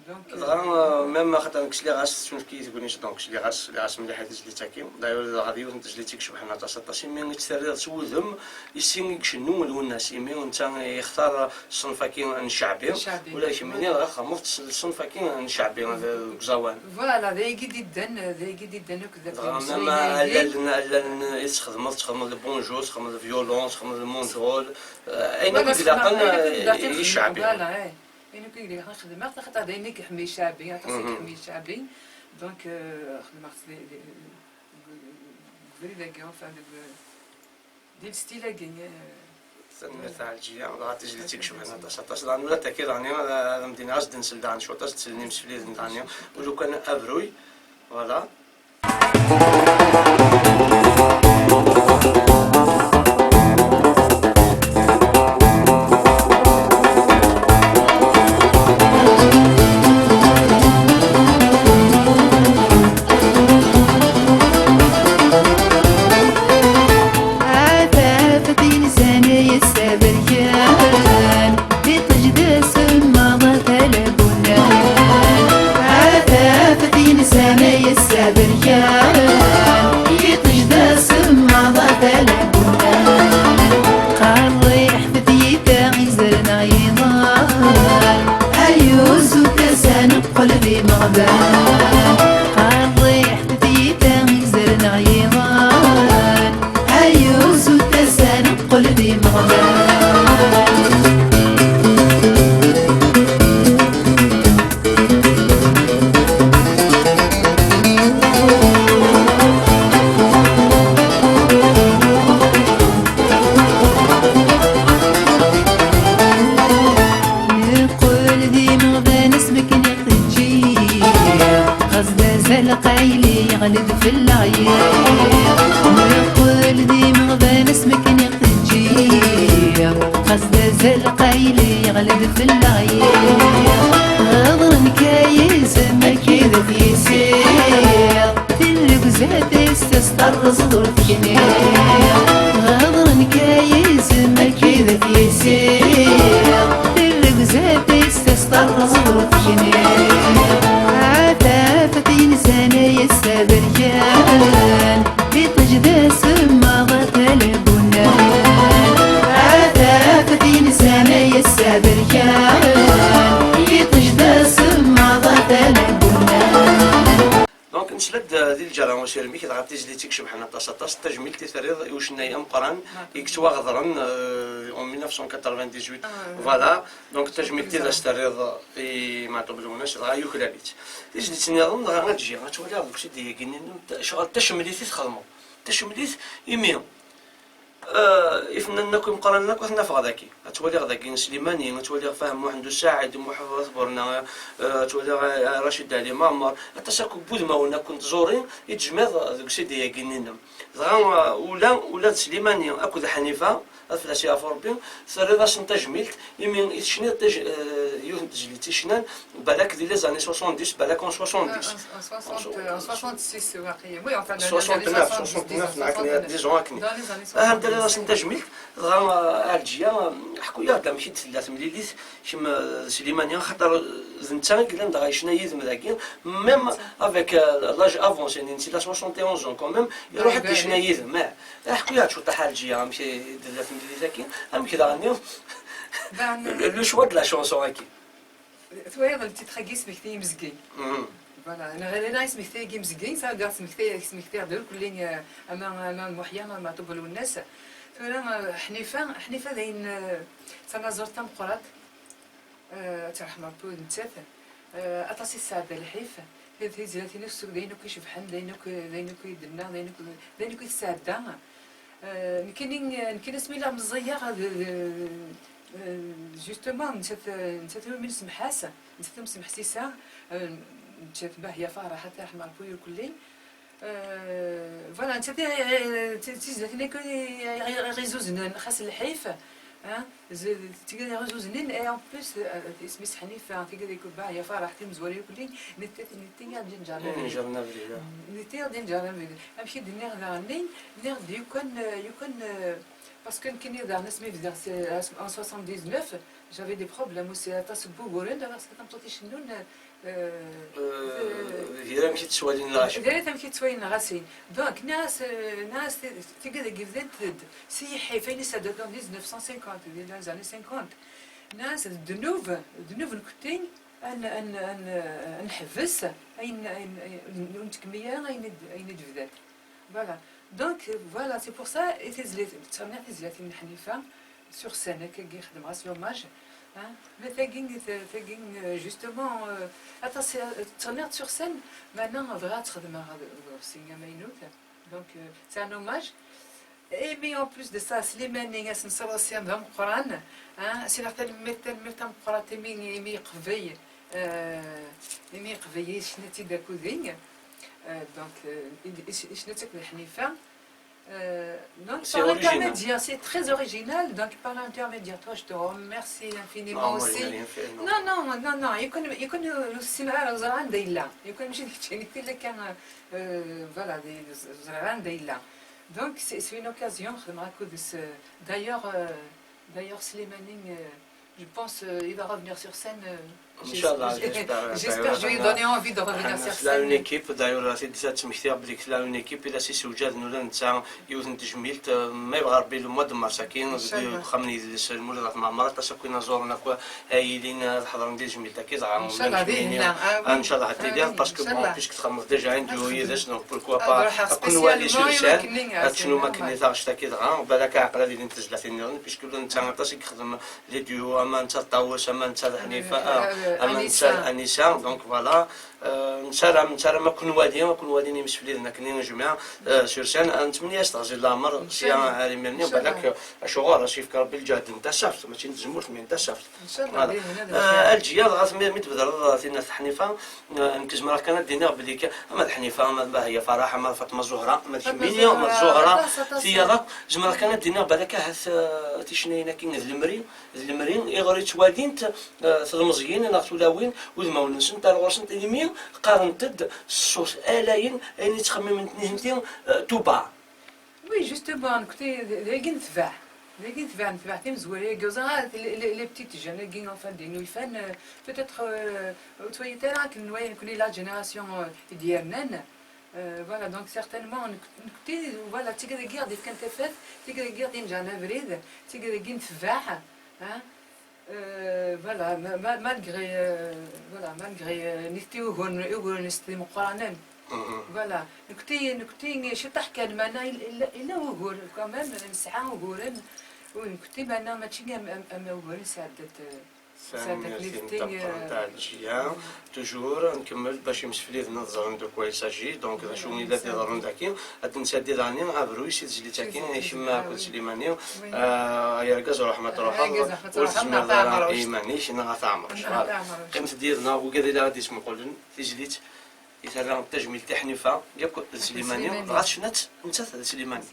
Donc, dɣa, euh, euh, même axaṭer nekk sliɣ-as, tettunefk-iyi tegnit, donc sliɣ-as, sliɣ-as mliḥ i tezlit-agi. D'ailleurs, dɣa d yiwet n tezlit i icebḥen aṭas, aṭas, imi i tt-terriḍ s wudem, i sin i icennu Lwennas, imi netta yextar ṣṣenf-agi n cceɛbi. Cceɛbi. Ula d kemmini dɣa txedmeḍ s-, ṣṣenf-agi n cceɛbi, d, deg uẓawan. Voilà, d ayagi i d-yeddan, d ayagi i d-yeddan akk d, dɣa même allalen, allalen i tesxedmeḍ, tesxedmeḍ le banjo, tesxedmeḍ le violon, tesxedmeḍ le mandole, euh, ayen akk i ilaqen i cceɛbi. Voilà, eh. Ayen akk i ilaqen xedmeɣ-t, axaṭer d ayen i iḥemmel cceɛbi, aṭas i iḥemmel cceɛbi. Donc, euh, xedmeɣ-t di, di, deg ubrid-agi, enfin, deg, di le style-agi, euh, Tanemmirt a Ɛelǧiya, dɣa tizlit i icebḥen aṭas, aṭas. Daɣen ula d taki daɣen, ad, ad am-d-iniɣ, ad s-d-nsel daɣen cwiṭ, ad s-d-slen imsefliden daɣen, ula kan aberruy, voilà. A tafat insan ay asaberkan, iṭij d asemmaḍ a talabunan. A tafat insan ay asaberkan, iṭij d asemmaḍ a talabunan. Qerriḥet tiyita izerneɣ yiḍan, ay usu tasa neqqel d imeɣban. Qerriḥet tiyita izerneɣ yiḍan, ay usu tasa neqqel d imeɣban. Neqqel d imeɣban asmi akken i ɣ-teǧǧiḍ, ɣas d azal qayli yeɣled fell-aɣ yiḍ. Neqqel d imeɣban asmi akken i ɣ-teǧǧiḍ, ɣas d azal qayli yeɣled fell-aɣ yiḍ. Ɣeḍren kayizem akka i d at yisiḍ, tillegzat-is tesṭerrẓeḍ ur tekniḍ. Ɣeḍren kayizem akka i d at yisiḍ, tillegzat-is tesṭerrẓeḍ ur tekniḍ. A tafat insan ay asaberkan, iṭij d asemmaḍ a talabunan. A tafat insan ay asaberkan, iṭij d asemmaḍ a talabunan. Donc, nesla-d, euh, di lǧerra usirem-ik, dɣa tizlit i icebḥen aṭas, aṭas. Tajmilt i terriḍ i ucennay ameqqran i yettwaɣeḍren, euh, en mille neuf cent quatre-vingt-dix-huit. Ah, ouais. Voilà. Donc, tajmilt i d as-terriḍ i Meɛtub Lwennas, dɣa yuklal-itt. Tizlit nniḍen, dɣa ad ǧǧiɣ, ad twaliɣ deg usiddi-agi-nni, ta-, ccɣel tacemlit i txedmeḍ. Tacemlit, imi, euh, ifennanen akk imeqqranen akk ad ten-afeɣ dagi. Ad twaliɣ dagi n Slimani, ad twaliɣ Fahem Muḥend U Saɛid, Muḥ At Burna, euh, ad twaliɣ, euh, Racid Ali Maɛmer, aṭas akk n wudmawen akk n tẓuri i d-tejmiḍ deg usiddi-agi-nni-nnem. Dɣa, euh, ula, ula d Slimani akked Ḥnifa, ad fell-as yeɛfu Rebbi, terriḍ-asen tajmilt, imi i tecniḍ taj-, eh, yiwet n tezlit i cnan, balak di les années soixante-dix, balak en soixante-dix. Ah, en, en soixante, en soixante-six, waqila. Oui, enfin, dans les années soixante-dix, soixante-neuf, neɣ akken, soixante-dix. Dans les années soixante-dix. Aha, terriḍ-asen tajmilt, dɣa, eh, Ɛelǧiya, eh, ḥku-yaɣ-d amek i d-tella temlilit, kemm, eh, d Slimani, axaṭer d netta i yellan dɣa yecna yid-m dagi, même avec, eh, l'âge avancé, il a soixante et onze ans quand même, iruḥ-d yecna yid-m, eh. Ḥku-yaɣ-d cwiṭ a Ɛelǧiya, amek i d-tella temlilit-agi, amek daɣen le, le choix de la chanson-agi. Twalaḍ le titre-agi, Smekti Imezgi. Mhm. Voilà, neɣ ala Smekti Imezgi, ça veut dire smekti, smekti d kulli, euh, ama, ama Muḥya, ama Meɛtub Lwennas. Tura, euh, Ḥnifa, Ḥnifa d ayen, euh, d tanaẓurt tameqqrant. Eh, ad terḥem Rebbi ula d nettat. Eh, aṭas i tesɛedda lḥif. Tizlatin-is d ayen akk icebḥen, d ayen akk, d ayen akk i d-tenna, d ayen akk, d ayen akk i tesɛedda. Eh, nekkini, nekkini asmi lliɣ meẓẓiyeɣ, d, d, eh, justement, nettat, nettat iwumi nsemmeḥ-as, nettat am semmeḥ-as, eh, nettat Bahya Farah, ad terḥem Rebbi irkelli. Euh, voilà, netta ti-, ti-, tizlatin akk i, i, i, i ɣ-izuznen, xas lḥif, hein, z-, tigi i ɣ-izuznen, et en plus, euh, isem-is Ḥnifa, tigi di Bahya Farah, timezwura akk-nni, netta, netta i ɣ-d-yenǧren abrid. Yenǧren abrid, ah. Netta i ɣ-d-yenǧren abrid. Amek i d-nniɣ daɣen-nni, nniɣ-d yukan, euh, yukan, euh, parce que nekkini daɣen asmi bdiɣ s-, en soixante-dix-neuf, j'avais des problèmes aussi, aṭas n wuguren, alors c'est tameṭṭut icennun, euh, Euh, d yir amek i ttwalin lɣaci. D yir amek i ttwalin lɣaci. Donc, nniɣ-as, euh, nniɣ-as, ti-, tigi dagi bdant-d s yiḥif, ayen i s-d dans dix-neuf cent cinquante, di les années cinquante. Nniɣ-as, d ddnub, d ddnub nkutti, ad n-, ad n-, ad n-, ad neḥbes, ayen, ayen, ayen, ur nettkemmil ara ayen i d-, ayen i d-bdant. Voilà. Donc, euh, voilà, c'est pour ça, i tizlit, ttɣenniɣ tizlatin n Ḥnifa, sur scène, akkagi xedmeɣ-as l'hommage, hein. Mais tagi, tagi, euh, justement, euh, aṭas, euh, ttɣenniɣ sur scène, meɛna bɣiɣ ad tt-xedmeɣ, euh, aussi amaynut. Donc, euh, c'est un hommage. Imi, en plus de ça, Slimani, ass n ṣṣalaṣyam d ameqqran, hein, sliɣ tanemmirt, tanemmirt tameqqrant imi, imi yeqbel, euh, imi yeqbel yecna-tt-id akked-i. Euh, donc, euh, i d-, i s-, yecna-tt akked Ḥnifa. Euh, donc, c'est par original. L'intermédiaire, c'est très original. Donc, par l'intermédiaire, toi, je te remercie infiniment aussi. Non, moi, je n'ai rien fait, non. Non, non, non, non. يكون، يكون ur ssineɣ ara, ur ẓriɣ anda yella. يكون ماشي d kečč, nekk la kan, euh, voilà, d-, ur ẓriɣ ara anda yella. Donc, c'est, c'est une occasion, خدمغ akked-s. D'ailleurs, euh, d'ailleurs, Slimani, euh, je pense, euh, il va revenir sur scène, euh, Inch'Allah, j'espère, j'espère, je vais lui donner envie de revenir sur scène. Tla une équipe, d'ailleurs, la t-id-ttmektiɣ belli tla une équipe, i la s-issewjaden ula d netta yiwet n tejmilt, euh, ma yebɣa Rebbi, le mois de mars-agi, deg uxxam n yidles Lmulud At Mɛemmer, aṭas akk inaẓuren akk ay yilin ad ḥeḍren di tejmilt-agi, dɣa Inch'Allah, ad tiliḍ, parce que, bon, puisque txedmeḍ déjà un duo yid-s, donc pourquoi pas ad ken-nwali sur scène, ad tecnum akkenni taɣect-agi dɣa, balak aɛqel ad ilint tezlatin-nniḍen, puisque ula d netta aṭas i yexdem les duos, ama netta d Ṭawes, ama netta d Ḥnifa, ama netta d Anisa, donc voilà. Euh, nessaram, nessaram ad ken-nwali, ad ken-nwalin yimsefliden akken i nejmeɛ, euh, sur scène. Euh, nettmenni-as teɣzi n leɛmer sya ar imir-nni, balak, euh, acuɣer, ad s-yefk Rebbi lǧehd n tasaft, mačči n tzemmurt, mais n tasaft. Voilà. Euh, Ɛelǧiya, dɣa mi, mi d-tbedreḍ, euh, tinna d Ḥnifa, euh, nekk zemreɣ kan ad d-iniɣ belli ka-, ama d Ḥnifa, ama d Bahya Farah, ama d Faṭma Zuhra, ama d kemmini, ama d Zuhra, tiyaḍ akk, zemreɣ kan ad d-iniɣ balak ahat, euh, ticnayin-agi d lemri, d lemri, iɣer i ttwalint, eh, tlemẓiyin neɣ tulawin udmawen-nsent ar ɣur-sent, imi qqarent-d s ṣṣut alayen ayen i ttxemmiment nitenti, eh, tuba. Oui, justement, nekti d-, dagi netbeɛ, dagi netbeɛ, netbeɛ timezwura-agi, uẓar, ah, les, les, les petites jeunes-agi, enfin, d inulfan, euh, peut-être, euh, ur ttwalint ara akken n wayen nekni la génération, euh, i d-yernan. Euh, voilà, donc certainement, nek-, nekti, voilà, d tigad-agi i ɣ-d-yefkan tafat, tigad-agi i ɣ-d-yenǧɛen abrid, tigad-agi netbeɛ, hein. Euh, voilà, ma-, ma-, malgré, euh, voilà, malgré, euh, nitenti uguren, uguren-is d imeqqranen. Voilà, nekti, nekti ciṭaḥ kan, meɛna il-, illa, illa ugur, quand même, nesɛa uguren, u nekti, meɛna mačči am, am, am uguren sɛeddat, euh, sɛeddat nitenti, euh, Ɛelǧiya. Toujours, nkemmel bac imsefliden ad ẓren de quoi il s'agit. Donc, d acu i la d-iḍerrun daki. Ad d-nsadi daɣen abruy si tezlit-agi, i kemm akked Slimani. Ah, ay argaz, ruḥ ma truḥeḍ, ur tezmireḍ ara i yiman-ik, neɣ ad tɛemreḍ. Voilà. Qqimet-d yid-neɣ, wigad i la ɣ-d-ismuqulen, tizlit i terra d tajmilt i Ḥnifa, yakk d Slimani, dɣa tecna-tt nettat d Slimani.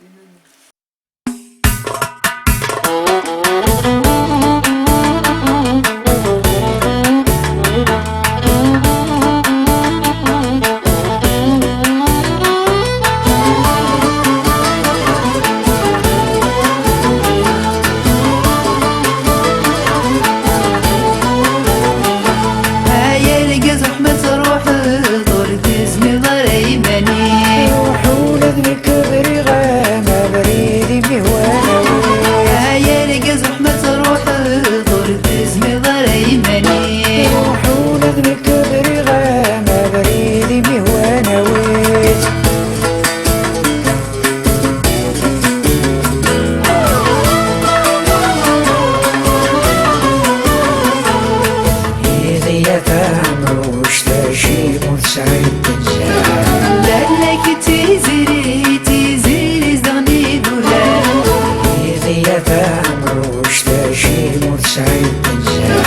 Ay argaz, ruḥ ma truḥeḍ, ur tezmireḍ ara iman-ik. Ruḥ ula d nekk briɣ-am abrid imi hwan awit. Ay argaz, ruḥ ma truḥeḍ, ur tezmireḍ ara iman-ik. Ruḥ ula d nekk briɣ-am abrid imi hwan awit. Iɣi a taɛemruct, acimi ur tesɛiḍ nnzal? Balak d tiziri, tiziri zdaɣen idurar. Iɣi a taɛemruct, acimi ur tesɛiḍ nnzal?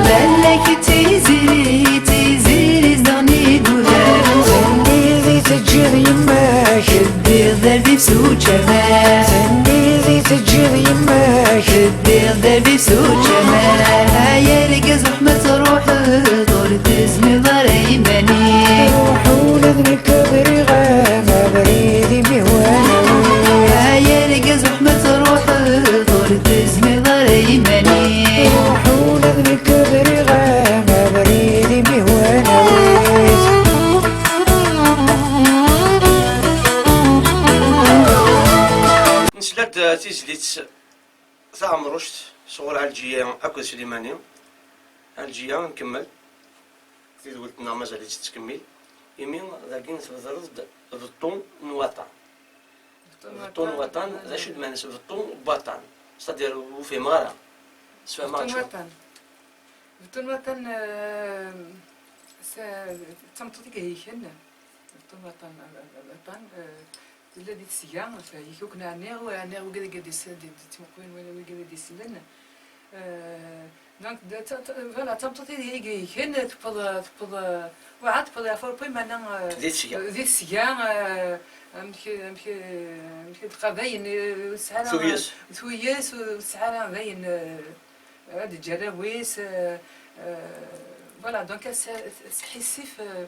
Balak d tiziri, tiziri zdaɣen idurar. Tenniḍ i teǧǧiḍ yemma-k, teddiḍ ar difs učamar. Tenniḍ i teǧǧiḍ yemma-k, teddiḍ ar difs učamar. Ay argaz, ruḥ ma truḥeḍ, ur tezmireḍ ara iman-ik. Ruḥ ula d nekk briɣ-am abrid imi hwan awit. Ay argaz, ruḥ ma truḥeḍ, ur tezmireḍ ara iman-ik. Ruḥ ula d nekk briɣ-am abrid imi hwan awit. Nesla-d tizlit taɛemruct sɣur Ɛelǧiya akked Slimani. Ɛelǧiya, nkemmel. Tidwelt-nneɣ mazal-itt tettkemmil. Imi dagi tbedreḍ-d beṭṭu n waṭan. Beṭṭu n waṭan, d acu d lmeɛna-s beṭṭu n waṭan? C'est-à-dire, ur fhimeɣ ara. Sfehmeɣ-d cwiṭ. Beṭṭu n waṭan. Beṭṭu n waṭan, euh, s-, d tameṭṭut i ihelken. Beṭṭu n waṭan, euh, waṭan, euh, Tella di tesga, yak akk neɛniɣ, ɛniɣ wigad i d-isellen, d, d timeqwin wala wigad i d-isellen. Euh, donc, d, ta, ta, voilà, d tameṭṭut i d-, i d-igan, tewweḍ, tewweḍ, euh, werɛad tewweḍ ɣer Urpi, meɛna, euh, di tesga. Di tesga, euh, amek, amek, amek d-qqar, dayen, euh, ur tesɛi ara, tuyes, tuyes, ur tesɛi ara, dayen, euh, ad d-teǧǧ arraw-is, euh, euh, voilà, donc, as-, as-, asḥissif, euh,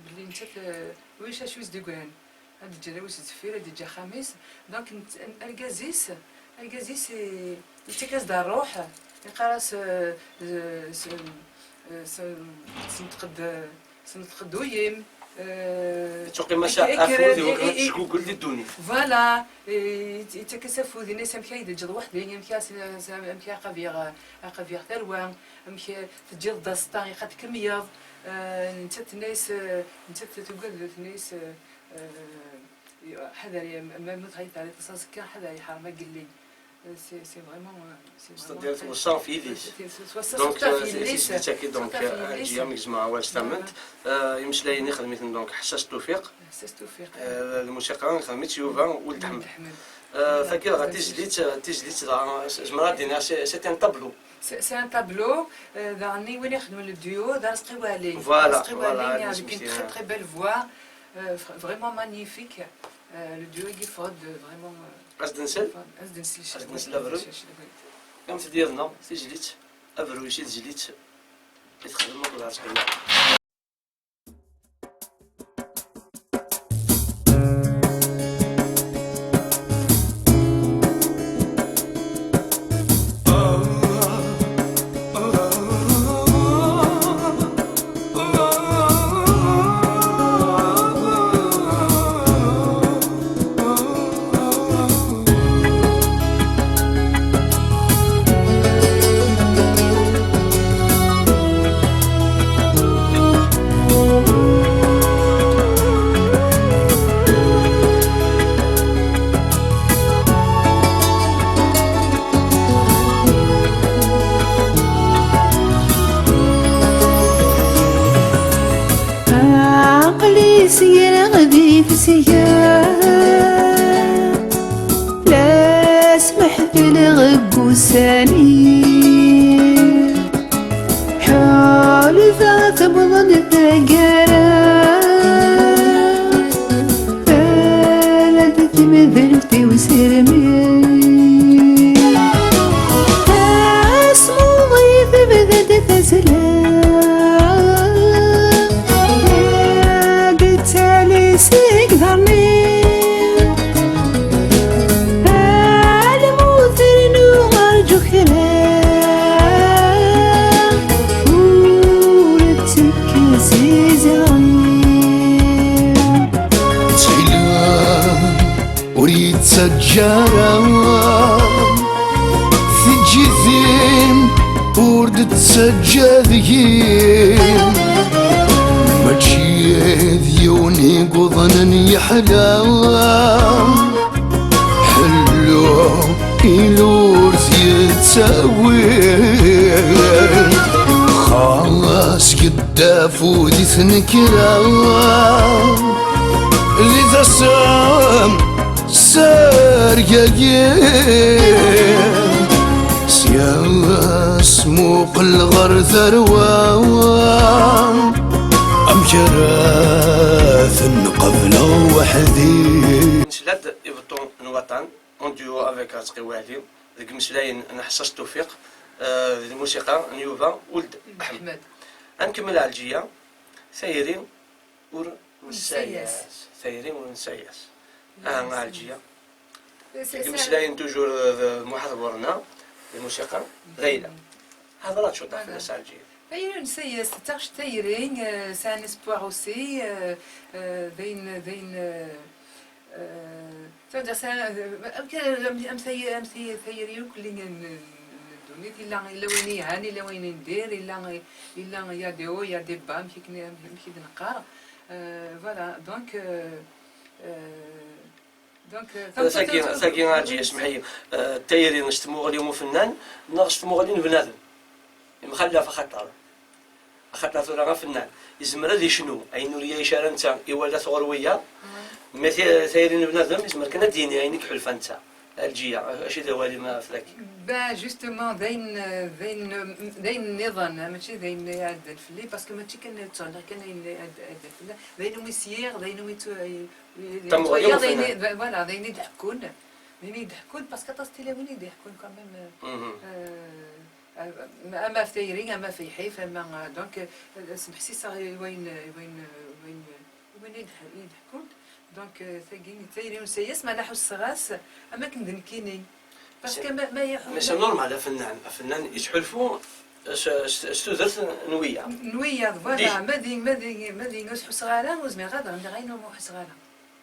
belli nettat, euh, ulac acu i s-d-yeggran. Ad d-teǧǧ arraw-is deffir, ad d-teǧǧ axxam-is. Donc, nett-, argaz-is, argaz-is i-, yettak-as-d ṛṛuḥ, yeqqar-as, euh, euh, s-, euh, s-, senṭeq-d, senṭeq-d ul-im, euh, tuqim-as afud, i-, i-, i-, i-, tjugel di ddunit. Voilà, i-, yettak-as afud, yenna-as amek ay d-teǧǧeḍ weḥd-i, amek as-, as-, amek aqabiɣ, aqabiɣ tarwa, amek teǧǧiḍ-d aẓeṭṭa, iqad tkemmyeḍ, euh, nettat tenna-as, euh, nettat tugad, tenna-as, euh, Euh, ḥader, ma, ma tɣiḍ tɛliḍ aẓekka, ḥader, yeḥrem agelli. Euh, c'est, c'est vraiment, euh, c'est vraiment très, tweṣṣa ɣef yelli-s. C'est, c'est, tweṣṣa, donc, surtout ɣef yelli-s. Tizlit-agi, donc, surtout ɣef yelli-s. Ɛelǧiya, mi gezmeɣ awal s tament, euh, imeslayen ixdem-iten, donc, Ḥessas Tufiq. Ḥessas Tufiq. Euh, lmusiqa ixdem-itt Yuba Uld Ḥmed. Ḥmed. Euh, tagi dɣa d tizlit, tizlit dɣa, zemreɣ ad d-iniɣ, c'est, c'est un tableau. C'est, c'est un tableau, euh, daɣen i win ixedmen le duo, d Arezqi Waɛli. Voilà, Arezqi Waɛli, voilà, avec une très, très belle voix, euh, vra-, vraiment magnifique. Euh, le duo-agi yeffeɣ-d, euh, vraiment, euh, ad s-d-nsel? Ad s-d-nsel, ad s-d-nsel abruy. Am tedyaḍ-nneɣ, tizlit, abruy si tezlit i texdem akked Arezqi Waɛli. Aql-i segreɣ di tesga, la smeḥfaleɣ deg ussan-iw. Ḥulfaɣ tewweḍ-d taggara, tala-d temdelt-iw s rrmil. Asmuḍ-iw tebda-d tazzla, la d-tettali seg iḍarren-iw. A lmut rnu rǧu kra, ur ttekkes iziɣer. Ttxil-m, ur yi-ttaǧǧa ara, tiǧǧitin ur d-ttaǧǧa deg-i. Mačči d yiwen i yuḍnen yeḥla, ḥellu i lurz yettawi. Xas gedda afud i tnekra, di tasem sergayen. Sya smuqel ɣer tarwa, amek ara ten-qableɣ weḥd-i? Nesla-d i beṭṭu n waṭan, en duo avec Arezqi Waɛli, deg imeslayen n Ḥessas Tufiq, euh, d lmusiqa n Yuba Uld Ḥmed. Ḥmed. Ad nkemmel Ɛelǧiya, tayri ur nessayas. Tayri ur nessayas. Aha, Ɛelǧiya. Deg imeslayen toujours, euh, d Muḥ At Burna, d lmusiqa d ayla. Hḍer-aɣ-d cwiṭ ɣef fell-as Ɛelǧiya. Tayri ur nessayas, d taɣect tayri, euh, c'est un espoir aussi, euh, euh, d ayen, d ayen, euh, euh, ça veut dire, c'est un, euh, am, am, am tay-, am tay-, tayri akk n, n, n ddunit, yella, yella wayen yelhan, yella wayen n dir, yella, yella, il y a des hauts, il y a des bas, amek i k-, amek i d-neqqar. Euh, voilà, donc, euh, euh, Donc, euh, tagi, tagi, Ɛelǧiya, smeḥ-iyi, euh, tayri s tmuɣli n ufennan neɣ s tmuɣli n bnadem? Yemxallaf axaṭer. Axaṭer tura afennan yezmer ad yecnu ayen ur yɛic ara netta, iwala-t ɣur wiyaḍ, ma ti-, tayri n bnadem yezmer kan ad d-yini ayen i iḥulfa netta. Ɛelǧiya, acu d awal-im ɣef wagi? Ben, justement, d ayen, d ayen, d ayen nniḍen, mačči d ayen iɛeddan fell-i, parce que mačči kan ad ttɣenniɣ kan ayen iɛed-, iɛeddan fell-i, d ayen umi syiɣ, d ayen umi ttu-, i-, i-, Tameɣra n ttwaliɣ, d ayen i-, ufennan. Voilà, d ayen i d-ḥekkun, d ayen i d-ḥekkun, parce que aṭas n tilawin i d-iḥekkun quand même, euh, Mhm. euh, euh, ama ɣef tayri, ama ɣef lḥif, ama, euh, donc, euh, smeḥsiseɣ i wayen, i wayen, i wayen, i wayen i d-, i d-ḥekkunt. Donc, euh, tagi, d tayri n usayes, ma la ḥusseɣ-as, am akken d nekkini. Parce que ma, ma iḥu-, Mais c'est normal, afennan, afennan yettḥulfu s, s, s tudert n wiyaḍ. N wiyaḍ, voilà. Di- Ma di, ma di, ma di ur ḥusseɣ ara, ur zmireɣ ad ɣenniɣ ayen ur ḥusseɣ ara.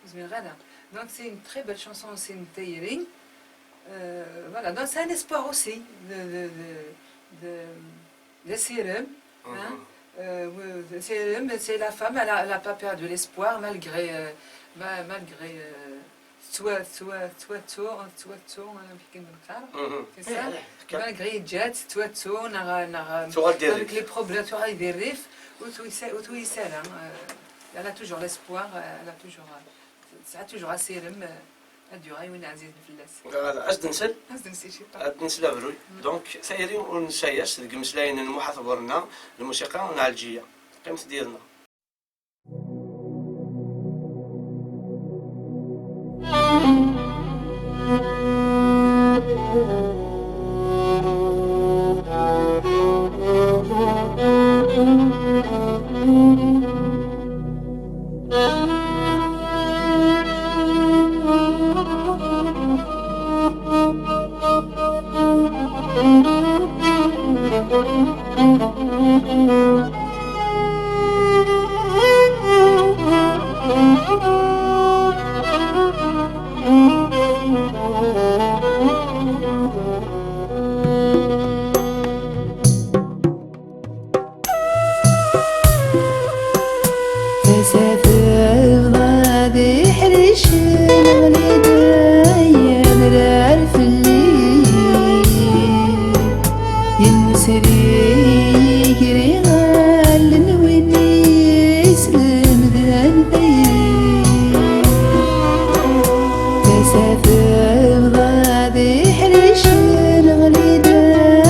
Ur zmireɣ ara. Donc, c'est une très belle chanson, c'est une tayri. Euh, voilà, donc c'est un espoir aussi de, de, de, de, d asirem, hein. Mhm. Euh, oui, d asirem, c'est la femme, elle a, elle a pas perdu l'espoir malgré, euh, ma-, malgré, euh, tettwa-, tettwa-, tettwattu, tettwattu, euh, amek i neqqar. Mhm. C'est ça? Eh, eh, malgré yeǧǧa-tt, tettwattu, neɣ, neɣ, euh, Tuɣal di rrif. Avec les problèmes, tuɣal di rrif, ur tuyes-, ur tuyes ara, euh, elle a toujours l'espoir, euh, elle a toujours, euh, tesɛa toujours asirem, euh, ad yuɣal win ɛzizen fell-as. Ad, ad s-d-nsel? Ad s-d-nsel ciṭuḥ. Ad d-nsel abruy. Mm. Donc, tayri ur nessayes deg imeslayen n Muḥ At Burna, lmusiqa n Ɛelǧiya. Qqimet-d yid-neɣ. Tasa tebḍa d iḥricen, ɣli-d ay adrar fell-i. Yemsri yigri allen win yeslemden tayri. Tasa tebḍa d iḥricen, ɣli-d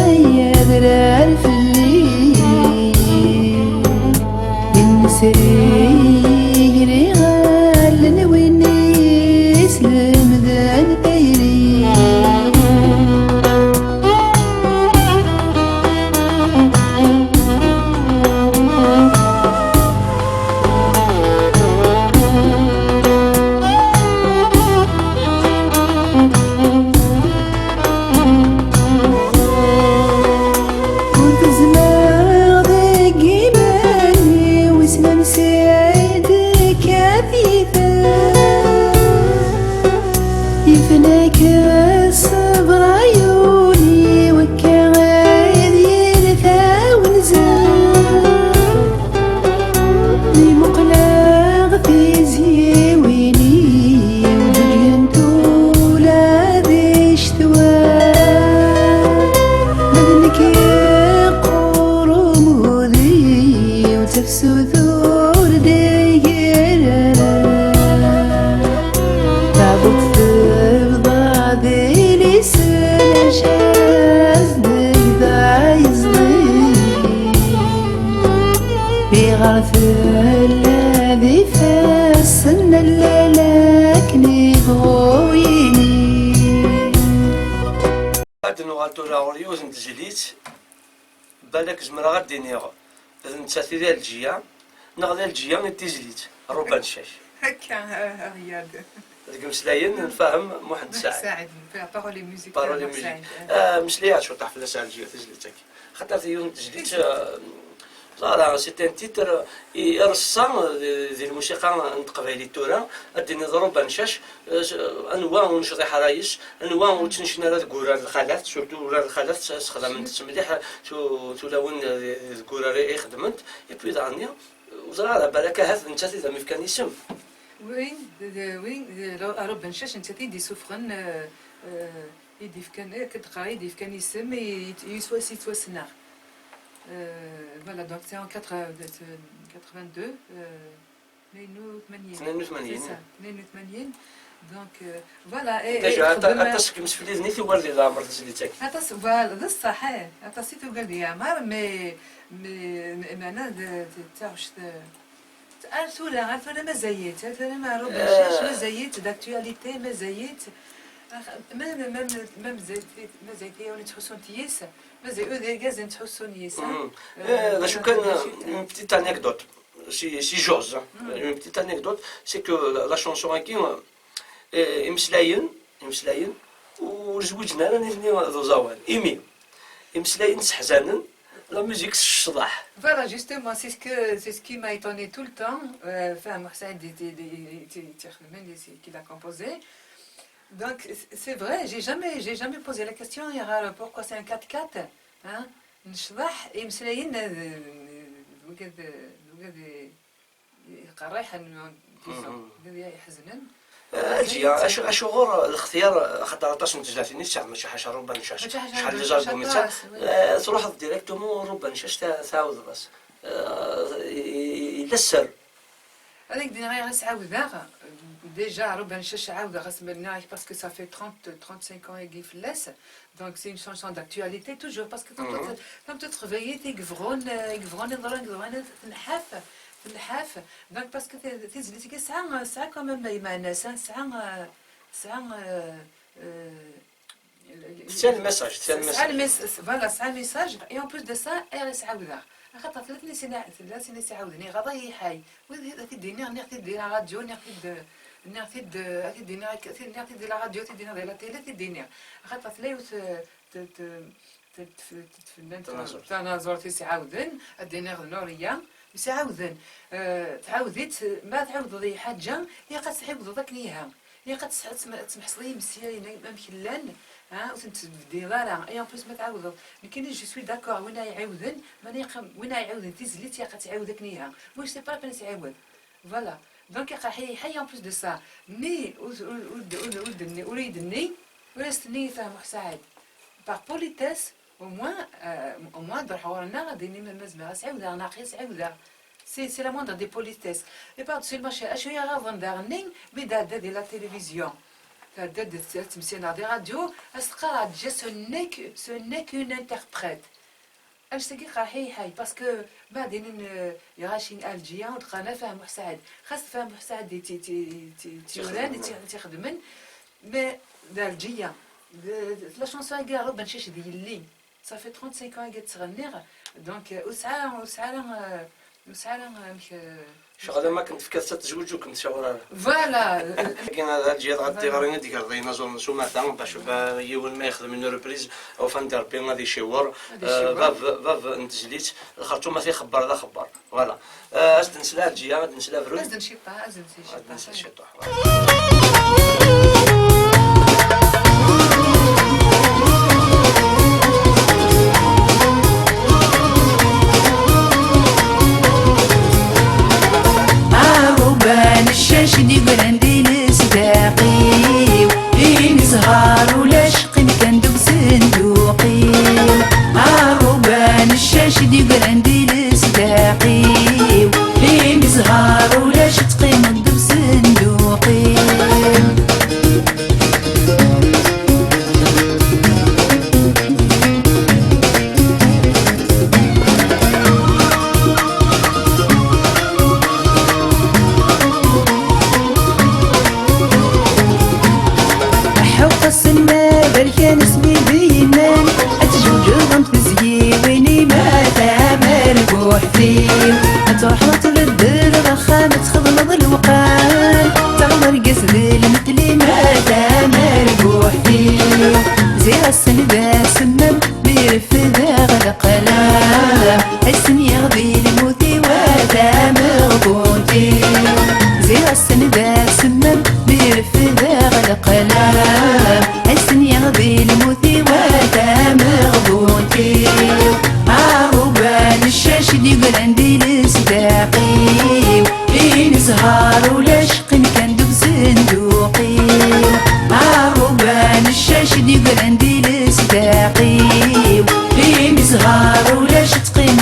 ay adrar fell-i. Imesri yigri allen win yeslemden tayri. Ur tezmer deg iman-iw, wissen ansi i d-tekka tiyita. Yefna-k ṣṣber ɛyuni, wakka ad yili tawenza. Mi muqleɣ tiziwin-iw, ǧǧuǧgent ula di ccetwa. Ma d nekk yeqqur umudi-w, d tafsut ur d-tegri ara. Tabukt tebḍa d ilis, lɛecc-as deg da yeẓdi. Iɣer tella d ifassen n allal akken ibɣu yini. Ad nuɣal tura ɣer yiwet n tezlit. Balak zemreɣ ad d-iniɣ d nettat i d Ɛelǧiya, neɣ d Ɛelǧiya i d tizlit, Ṛuba n ccac. Akka, a, a Riyad. Deg imeslayen n Fahem Muḥend Saɛid. Saɛid, Parole et musique, Parole et Fahem musique. Saɛid, eh. Ah, meslay-aɣ cwiṭ ɣef fell-as Ɛelǧiya, tizlit-agi. Xaṭer d yiwet n tezlit, ah, ẓara, c'est un titre i ireṣṣa di, di lmusiqa n teqbaylit tura, ad d-tiniḍ Ṛuba n ccac, eh, s-, anwa ur necḍiḥ ara yes, anwa ur ttnecna ara deg urar n lxalat, surtout urar n lxalat, s-, sexdament-tt mliḥ tu-, tulawin, eh, deg urar i, i xedment, et puis daɣen, ur ẓriɣ ara, balak ahat d nettat i d am-ifkan isem. Oui, d, d, oui, d, Ṛuba n ccac, nettat i d-isuffɣen, eh, eh, i d-ifkan, eh, akka d-qqareɣ, i d-ifkan isem i, i, i yettwas-, yettwassneɣ. Euh, voilà, donc c'est en quatre-vingts, quatre-vingt-deux, euh, اثنين وثمانين. اثنين وثمانين. C'est ça, اثنين وثمانين. Donc, euh, voilà, et, déjà, et aṭas n yimsefliden i tugar di leɛmer tezlit-agi. Aṭas, voilà, d ṣṣeḥ, eh, aṭas i tugar di leɛmer, mais, mais, mais, mais أنا d-, d-, d-, ar tura, ar tura mazal-itt, ar tura ma Ruben Cac, mazal-itt, d'actualité, mazal-itt. Même, même, même mazal-it, mazal-it yiwen yettḥussun yes, mazal-it d argaz yettḥussun yes, hein. Euh, d acu kan, une petite anecdote. Si, si j'ose, hein. Une petite anecdote, c'est que la, la chanson-agi, euh, imeslayen, imeslayen, ur zwiǧen ara nitni d uẓawan. Imi, imeslayen sseḥzanen, la musique s ccḍeḥ. Voilà, justement, c'est ce que, c'est ce qui m'a étonné tout le temps. Euh, Fahem Said, c'est qui l'a composé. Donc, c'est vrai, j'ai jamais, j'ai jamais posé la question, il y aura, pourquoi c'est un quatre quatre, hein ? Necḍeḥ, imeslayen, euh, d wigad, d wigad, euh, iqerriḥen, disons, d wigad iḥeznen. Alǧiya, acu, acuɣer lextyar, axaṭer aṭas n tezlatin i tesɛam, mačči ḥaca Ruben Cac, mačči ḥaca, acḥal n les albums i tesɛam, aṭas, oui. Euh, truḥeḍ directement Ruben Cac, ta-, tɛawdeḍ-as. Euh, i-, i-, yella sser. Ad ak-d-iniɣ ayɣer i s-ɛawdeɣ. Déjà, Ruben Cac ɛawdeɣ-as, ma nniɣ-ak, parce que ça fait trente, trente-cinq ans i fell-as. Donc, c'est une chanson d'actualité, toujours, parce que tameṭṭut, tameṭṭut teqbaylit i yebɣun, euh, i yebɣun iḍran, i yebɣun tenḥaf, tenḥaf. Donc, parce que t-, tizlit-agi tesɛa, tesɛa quand même lmeɛna-s, hein, tesɛa, euh, tesɛa, euh, euh, Tesɛa le message, tesɛa le message. Tesɛa le mess-, voilà, tesɛa le message, et en plus de ça, ayɣer i s-ɛawdeɣ. Axaṭer tella tin i s-, tella tin i s-iɛawden, iɣaḍ-iyi ḥay. Wid ad t-id-iniɣ, nniɣ-t-id di la radio, nniɣ-t-id, nniɣ-t-id, ad t-id-iniɣ akka, nniɣ-t-id di la radio, t-id-iniɣ di la télé, t-id-iniɣ. Axaṭer tella yiwet, euh, t-, t-, t-, t-, tfennant, tanaẓurt, tanaẓurt i s-iɛawden, ad d-iniɣ d Nuriya, i s-iɛawden. Euh, tɛawed-itt, ma tɛawdeḍ i lḥaǧa, ilaq ad tɛiwdeḍ akken iha. Ilaq ad tes-, ad tem-, ad temḥesseḍ i yimeslayen am, amek llan, ha, ur ten-tbeddileḍ ara. Et en plus, ma tɛawdeḍ, nekkini, je suis d'accord, win ara iɛiwden, ma nniɣ-am, win ara iɛiwden tizlit, ilaq ad tɛiwed akken iha. Moi, je sais pas akken ad tɛiwed. Voilà. Donc, iqerḥ-iyi ḥay, en plus de ça. Ni, ur, ur, ur, ur, ur d-, ur d-, ur d-, ur d-, ur d-, ur d-tenni, ur as-tenni i Fahem Saɛid. Par politesse, au moins, euh, au moins, ad d-truḥ ɣur-neɣ, ad d-tini, ma, ma zemreɣ ad s-ɛiwdeɣ, neɣ aql-i ad s-ɛiwdeɣ. C'est, c'est la moindre des politesses. Et par-dessus le marché, acu i ɣaḍen daɣen-nni, mi d-tɛedda di la télévision, tɛedda-d ad temmeslay di radio, ad s-teqqar, déjà, ce n'est que, ce n'est qu'une interprète. Annect-agi iqerḥ-iyi ḥay, parce que ma d-inin, euh, lɣaci n Alǧiya, ur d-qqaren ara Fahem Saɛid. Xas d Fahem Saɛid i t-, t-, t-, t-yuran, i t-, i t-ixedmen, mais d Alǧiya. D-, d-, la chanson-agi, Ruben Cac d yelli. Ça fait trente-cinq ans i tt-ttɣenniɣ, donc, euh, ur tesɛi, ur tesɛi ara, euh, ur tesɛi ara, euh, amek, euh, ccɣel am akken tefkiḍ-tt ad tezweǧ, ur kem-tcaweṛ ara. Voilà. Agi ad ǧǧiɣ ɣer tiɣri i d-greḍ inaẓuren s umata, bac ba-, yiwen ma yexdem une reprise, ufan-d Rebbi ad iciweṛ. Ad iciweṛ. Euh, bab, bab n tezlit, lxerṭum ad t-ixebber d axebber. Voilà. Euh, ad s-d-nsel Ɛelǧiya, ad d-nsel abrud. Ad s-d-nsel ciṭṭaḥ, ad s-d-nsel ciṭṭaḥ. Ad d-nsel ciṭṭaḥ. Aruban ccac d-yeggran di lesdaq-iw, i nezher ulac, qqim kan deg usenduq-iw. Aruban ccac d-yeggran di lesdaq-iw, i nezher ulac, teqqimeḍ deg usenduq-iw. Ḥuq asemma berkan asmi d-yennan, ad tjewǧeḍ am tezyiwin-im a tamerbuḥt-iw. Ad truḥeḍ ad tbeddleḍ axxam, ad txedmeḍ lewqam, taɣeḍ argaz d lmetli-m a tamerbuḥt-iw. Ziɣ ass-n d asemmam mi refdeɣ leqlam, ass-nni di lmut-iw a tameɣbunt-iw. Ziɣ ass-n d asemmam mi refdeɣ leqlam, ass-nni di lmut-iw a tameɣbunt-iw. Aruban ccac d-yeggran di lesdaq-iw, i nezher ulac, qqim kan deg usenduq-iw. Aruban ccac d-yeggran di lesdaq-iw, i nezher ulac, teqqim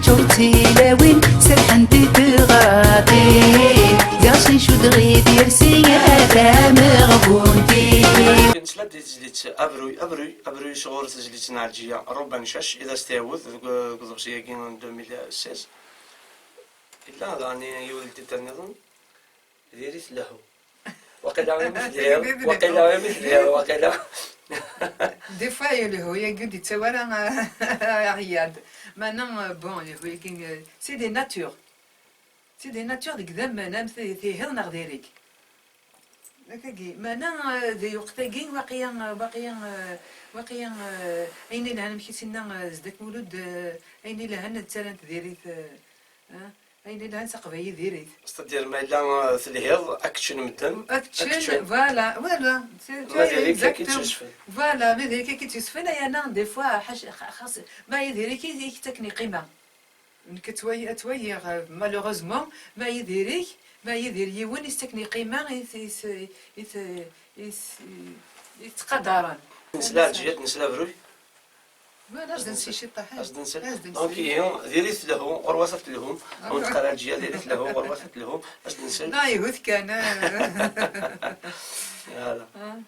Ur tilawin serḥent i tɣaṭin, gaṣin cudɣi tirsi a tameɣbunti. Nesla-d i tezlit Abruy, Abruy, Abruy sɣur tezlit n Ɛelǧiya Ruban Cac, i d as-tɛawed deg, deg uḍebsi-agi n deux mille seize. Yella daɣen yiwet n tiṭ nniḍen. Diri-t lehhu. Waqila imi telhiḍ, waqila imi telhiḍ, waqila. Des fois, lehhu-yagi ur d-yettawi ara aɣyad. Meɛna, euh, bon, lehhu-yagi, euh, c'est des natures. C'est des natures deg idammen, am ti-, tihiḍ neɣ diri-k. Akkagi, meɛna, euh, di lweqt-agi, waqila, euh, waqila, euh, waqila, euh, ayen ilhan amek i s-yenna, euh, Zedek Mulud, euh, ayen ilhan ttarran-t diri-t, euh, hein? Ayen ilhan s aqbayli diri-t. C'est-à-dire, ma yella, euh, telhiḍ, ad k-ččen medden, ad k-ččen, voilà, voilà. C'est, ma diri-k, ad k-tt-yusfen. Voilà, ma diri-k, ad k-tt-yusfen, ay aneɣ, des fois, ḥac-, xa-, xas, ma diri-k, i, i k-ttaken lqima. Nekk ad ttwali-, ad ttwaliɣ, euh, malheureusement, ma diri-k, ma diri yiwen, i s-ttaken lqima, i t-, i s-, i t-, i s-, i t-ttqadaren. Nesla Ɛelǧiya, nesla Abruy. Voilà, ad nsel ciṭṭaḥ. Ad nsel. Donc, ihi, diri-t lehhu, ɣur-wat ad telhum. Ad wen-teqqar Ɛelǧiya, diri-t lehhu, ɣur-wat ad telhum. Ad nsel. Non, ihut kan, ah. Voilà. Ah.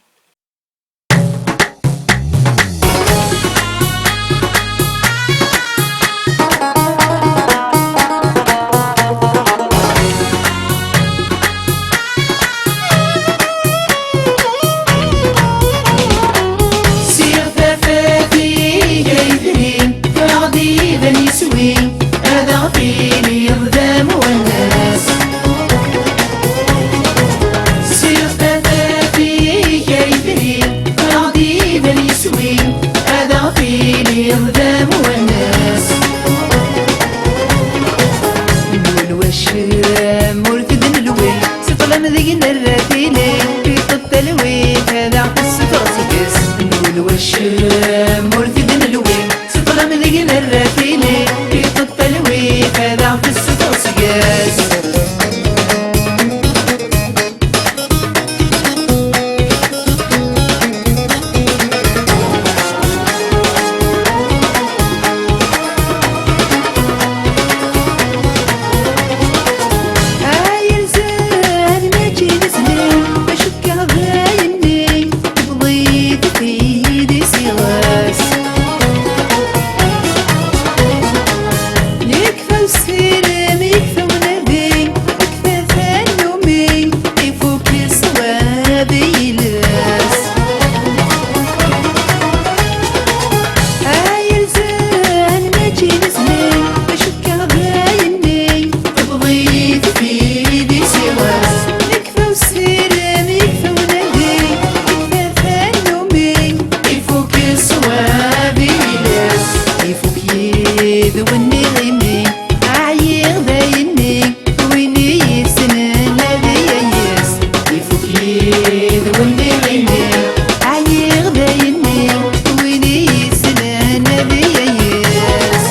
Siɣ tafat-ik ay diri, ffeɣ-d iban yiswi, ad aɣ-tiniḍ d amwanas. Siɣ tafat-ik ay diri, ffeɣ-d iban yiswi, ad aɣ-tiniḍ d amwanas. Nul wacem ur t-id-nelwi, si ṭṭlam deg nerra tili, tiṭ talwit ad aɣ-tessefɣ seg-s. Nul wacem ur t-id-nelwi, si ṭṭlam deg nerra tili, tiṭ talwit ad aɣ-tessefɣ seg-s. Ay ilzan mačči d asli, ma cukkeɣ d ayenni, tewweḍ-it-id i s-iɣes. Yekfa usirem, yekfa unadi, yekfa tannumi, ifuk ṣṣwab i yiles. Ay ilzan mačči d asli, ma cukkeɣ d ayenni, tewweḍ-it-id i s-iɣes. Yekfa usirem, yekfa unadi, yekfa tannumi, ifuk ṣṣwab i yiles. Ifuk yid-wen iɣimi, ɛyiɣ d ayenni, win i yessnen ad yayes. Ifuk yid-wen iɣimi, ɛyiɣ d ayenni, win i yessnen ad yayes.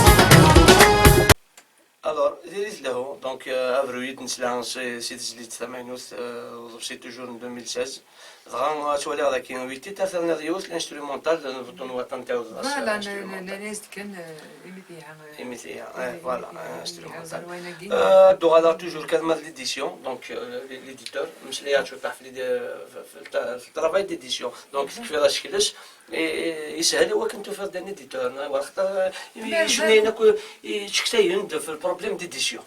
Alors, diri-t lehhu, donc, euh, abru-yi-d nesla si, si tezlit tamaynut, euh, uḍebsi toujours n deux mille seize. Dɣa, euh, ad twaliḍ daki, huit titres, ad terniḍ yiwet, l'instrumental, d, d, n waṭan tawed ɣas, voilà, euh, instrumental. Nnan-as-d kan, euh, imi t-iha, euh, imi t-iha, imi, eh, voilà, imi, euh, imi instrumental. Iha uẓawan-agi. Euh, ad d-uɣaleɣ toujours kan ma d l'édition, donc, euh, l-, l'éditeur, mmeslayeɣ cwiṭ ɣef l'id-, f-, f-, f-, le travail d'édition. Donc, tekfiḍ asekles, i, i, yeshel i wakken tufiḍ-d un éditeur, neɣ wala xaṭer, eh, imi icennayen akk yettcektayen-d f le problème d'édition.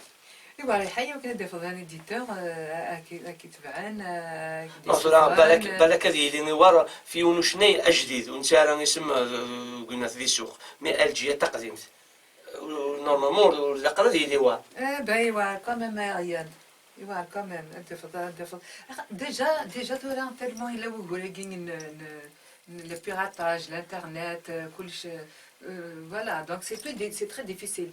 Iwa, iḥa-yi wakken ad d-tafeḍ un éditeur, euh, ad k-, ad k-itebɛen, euh, ad k-d-issufɣen, tura, balak, euh, balak ad yili Iwar f yiwen ucennay ajdid, ur nesɛi ara isem, euh, deg unat di ssuq, mais Ɛelǧiya taqdimt. Ur, normalement, ur, ur ilaq ara ad yili Iwar. Eh ben, Iwar quand même, ay Ryan. Iwar quand même, ad d-tafeḍ, ad d-tafeḍ. Ax-, déjà, déjà tura, tellement yella wugur-agi n, n, n le piratage, l'internet, euh, kullec, euh, euh, voilà, donc c'est plus di-, c'est très difficile.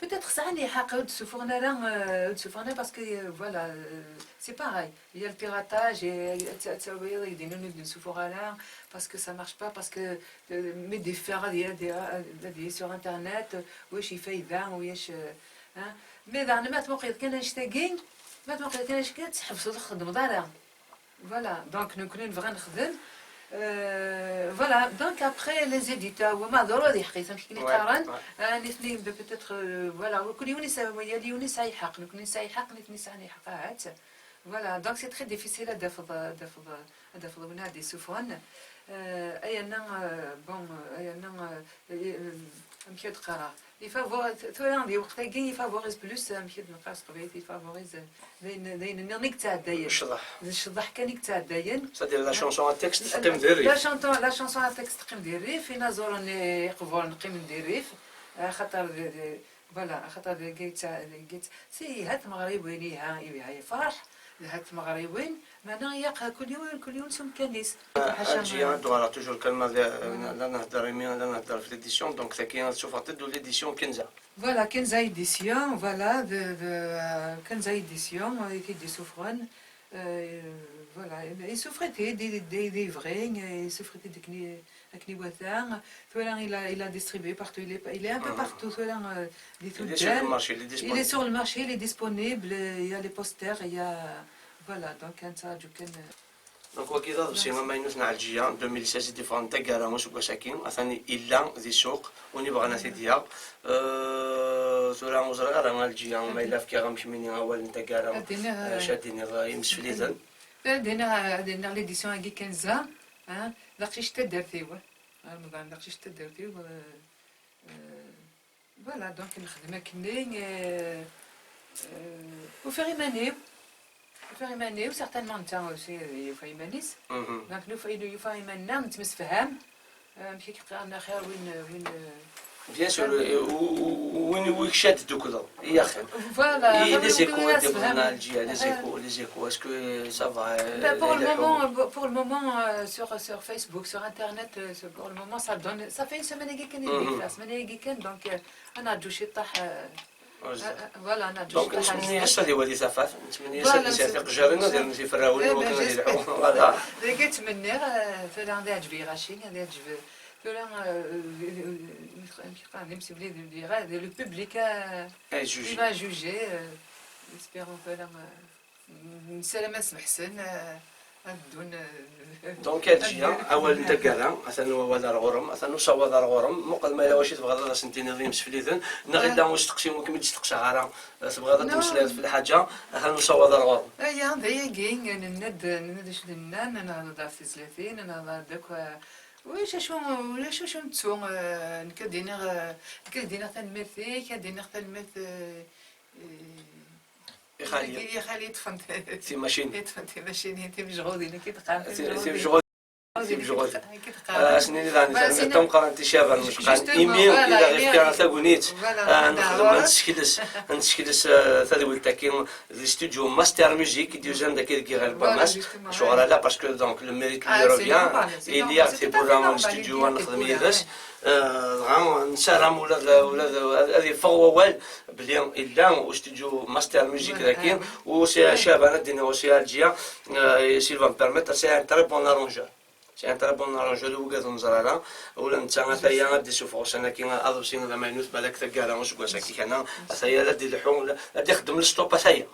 Peut-être sɛan lḥeqq, ur d-ssufuɣen ara, euh, ur d-ssufuɣen ara parce que, euh, voilà, euh, c'est pareil. Il y a le piratage et, euh, ad t-, ad tawiḍ aydi-nni ur d-nessufuɣ ara parce que ça marche pas, parce que, euh, mi d-iffeɣ ad y-, ad y-, ad y-, sur internet, euh, ulac ifayda, ulac, euh, hein. Mais daɣen ma tmuqleḍ kan annect-agi, ma tmuqleḍ kan annect-agi, ad tḥebseḍ ur txeddmeḍ ara. Voilà, donc nekkni nebɣa nexdem, Euh, voilà, donc après les éditeurs, وما ضروري حقيقة كي نقارن آه، نثني peut-être euh, voilà, كل يوم يسعى يوم يسعى يحق نكون يسعى يحق نثني سعى يحق هات. Voilà, donc c'est très difficile à défendre défendre défendre هنا des souffrants. اي انا bon اي انا امشي تقرا يفافور ثورة دي وقتاكي يفافوريز بلوس امشي نقرا سقبيت يفافوريز داين داين نيك تعداين الشضح الشضح كان يتعداين. C'est-à-dire la chanson à texte تقيم دير لا شانطون لا شانسون ا تكست تقيم دير ريف فينا زور يقبور نقيم ندير ريف خاطر فوالا خاطر قيت قيت سي هات مغرب وينيها يبيها يفرح هات مغرب وين معناها ياق كل يوم كل يوم سوم كنيس. الجيان دوارا توجور كلمة لا نهدر يمين لا نهدر في l'édition donc ثاكي تشوفها تدو l'édition كنزة. Voilà, كنزة édition, voilà, de, de, euh, كنزة édition, euh, qui des souffrants, euh, voilà, ils souffraient des, des, des, des vrais, ils souffraient des كني كنيواتان. Tura, il a, il a distribué partout, il est, il est un peu partout, tura, euh, des il est sur le marché, il est disponible. Il est sur le marché, il est disponible, il y a les posters, il y a, voilà, donc كانت جو كان. Donc wagi d aḍebsi amaynut n Ɛelǧiya deux mille seize i d-iffɣen taggara n useggas-agi, atan illa di ssuq, win yebɣan ad t-id-yaɣ. Euh, tura ur ẓriɣ ara Ɛelǧiya ma yella fkiɣ-am kemmini awal n taggara, acu ad d-tiniḍ i yimsefliden? Ad d-iniɣ ad d-iniɣ l'édition-agi Kenza, d aqcic n taddart-iw. Remḍan d aqcic n taddart-iw. Voilà, donc nexdem akkenni, euh, euh, ufiɣ iman-iw, ufiɣ iman-iw, certainement netta aussi yufa iman-is. Donc nufa, yufa iman-nneɣ, nettemsefham, euh, amek i k-qqaren axir win, win, euh, bien sûr, euh, win wi kcad dukleḍ, i axir. Voilà, les échos, les échos, les échos, est-ce que ça va? Pour le moment, pour le moment, euh, sur, sur Facebook, sur Internet, euh, pour le moment, ça donne, ça fait une semaine et quelques, une semaine et quelques, donc, euh, أنا عاد شي طاح. Voilà, أنا عاد donc نتمنى يسر يولي زفاف، نتمنى يسر يسافق جارنا ديال نجي في الراوي وكنا نلحقوا. Voilà. كنتمنى ثلا غادي يعجب غاشي غادي يعجب ثلا. Le public va juger. Espérons ثلا. نسلم اسم حسن. Donc Ɛelǧiya, awal n taggara, atan wawal ar ɣur-m, atan usawaḍ ar ɣur-m, muqel ma yella wacu tebɣiḍ ad asen-tiniḍ i yimsefliden, neɣ yella usteqsi ur kem-id-steqsaɣ ara, tebɣiḍ ad temmeslayeḍ f lḥaǧa, atan usawaḍ ar ɣur-m. Aya, d ayagi, nenna-d, nenna-d acu d-nnan, nehḍer ɣef tezlatin, nehḍer-d akk, ulac acu, ulac acu nettu, nekk ad d-iniɣ, nekk ad d-iniɣ tanemmirt-ik, ad d-iniɣ tanemmirt, i xali. I xali yeṭṭfen timacinin. Yeṭṭfen timacinin, timejɣudin, akka i d-qqaren, timejɣudin. Timejɣudin. Asen-nini daɣen tameqqrant i Caɛban Mecqan, imi i d aɣ-ifka tagnit ad nexdem, ad nessekles, ad nessekles tadwilt-agi di studio Master Music i d-yuzan dagi deg Iɣil Bamas. Acuɣer ala, parce que donc le mérite lui revient, iliɣ tiwwura n studio ad nexdem yid-s. Dɣa nessaram ula d, ula d, ad yeffeɣ wawal belli illa ustudyu Master Music dagi, u c'est Caɛban ad d-iniɣ aussi Ɛelǧiya, s'il va me permettre, c'est un très bon arrangeur. C'est un très bon arrangeur, i wigad ur neẓri ara. Ula netta ataya ad d-isuffeɣ ussan-agi aḍebsi d amaynut, balak taggara useggas-agi kan, ataya la d-ileḥḥu, la d-ixeddem le stop, ataya.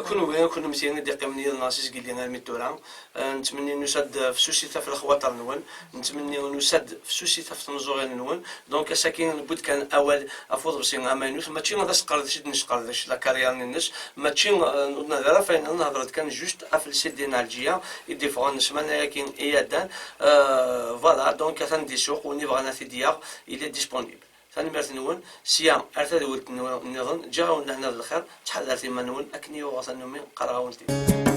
Kunwi, kunemti i d-iqqimen yid-neɣ si zgelli armi d tura. Nettmenni nusa-d fessusit ɣef lexwaṭer-nwen, nettmenni nusa-d fessusit ɣef tmeẓẓuɣin-nwen. Donc ass-agi newwi-d kan awal ɣef uḍebsi amaynut, mačči d asqerdec i d-nesqerdec la carrière-nni-ines, mačči ur nehder ɣef wayen, nehder-d kan juste ɣef le C D n Ɛelǧiya i d-iffɣen ssmana-agi iɛeddan. Voilà, donc atan di ssuq, win yebɣan ad t-id-yaɣ, il est disponible. Tanemmirt-nwen, sya ar tadwilt nniḍen, ǧǧiɣ-awen lehna d lxir, ttḥadaret iman-nwen akken i uɣeɣ tannumi qqareɣ-awen-t-id.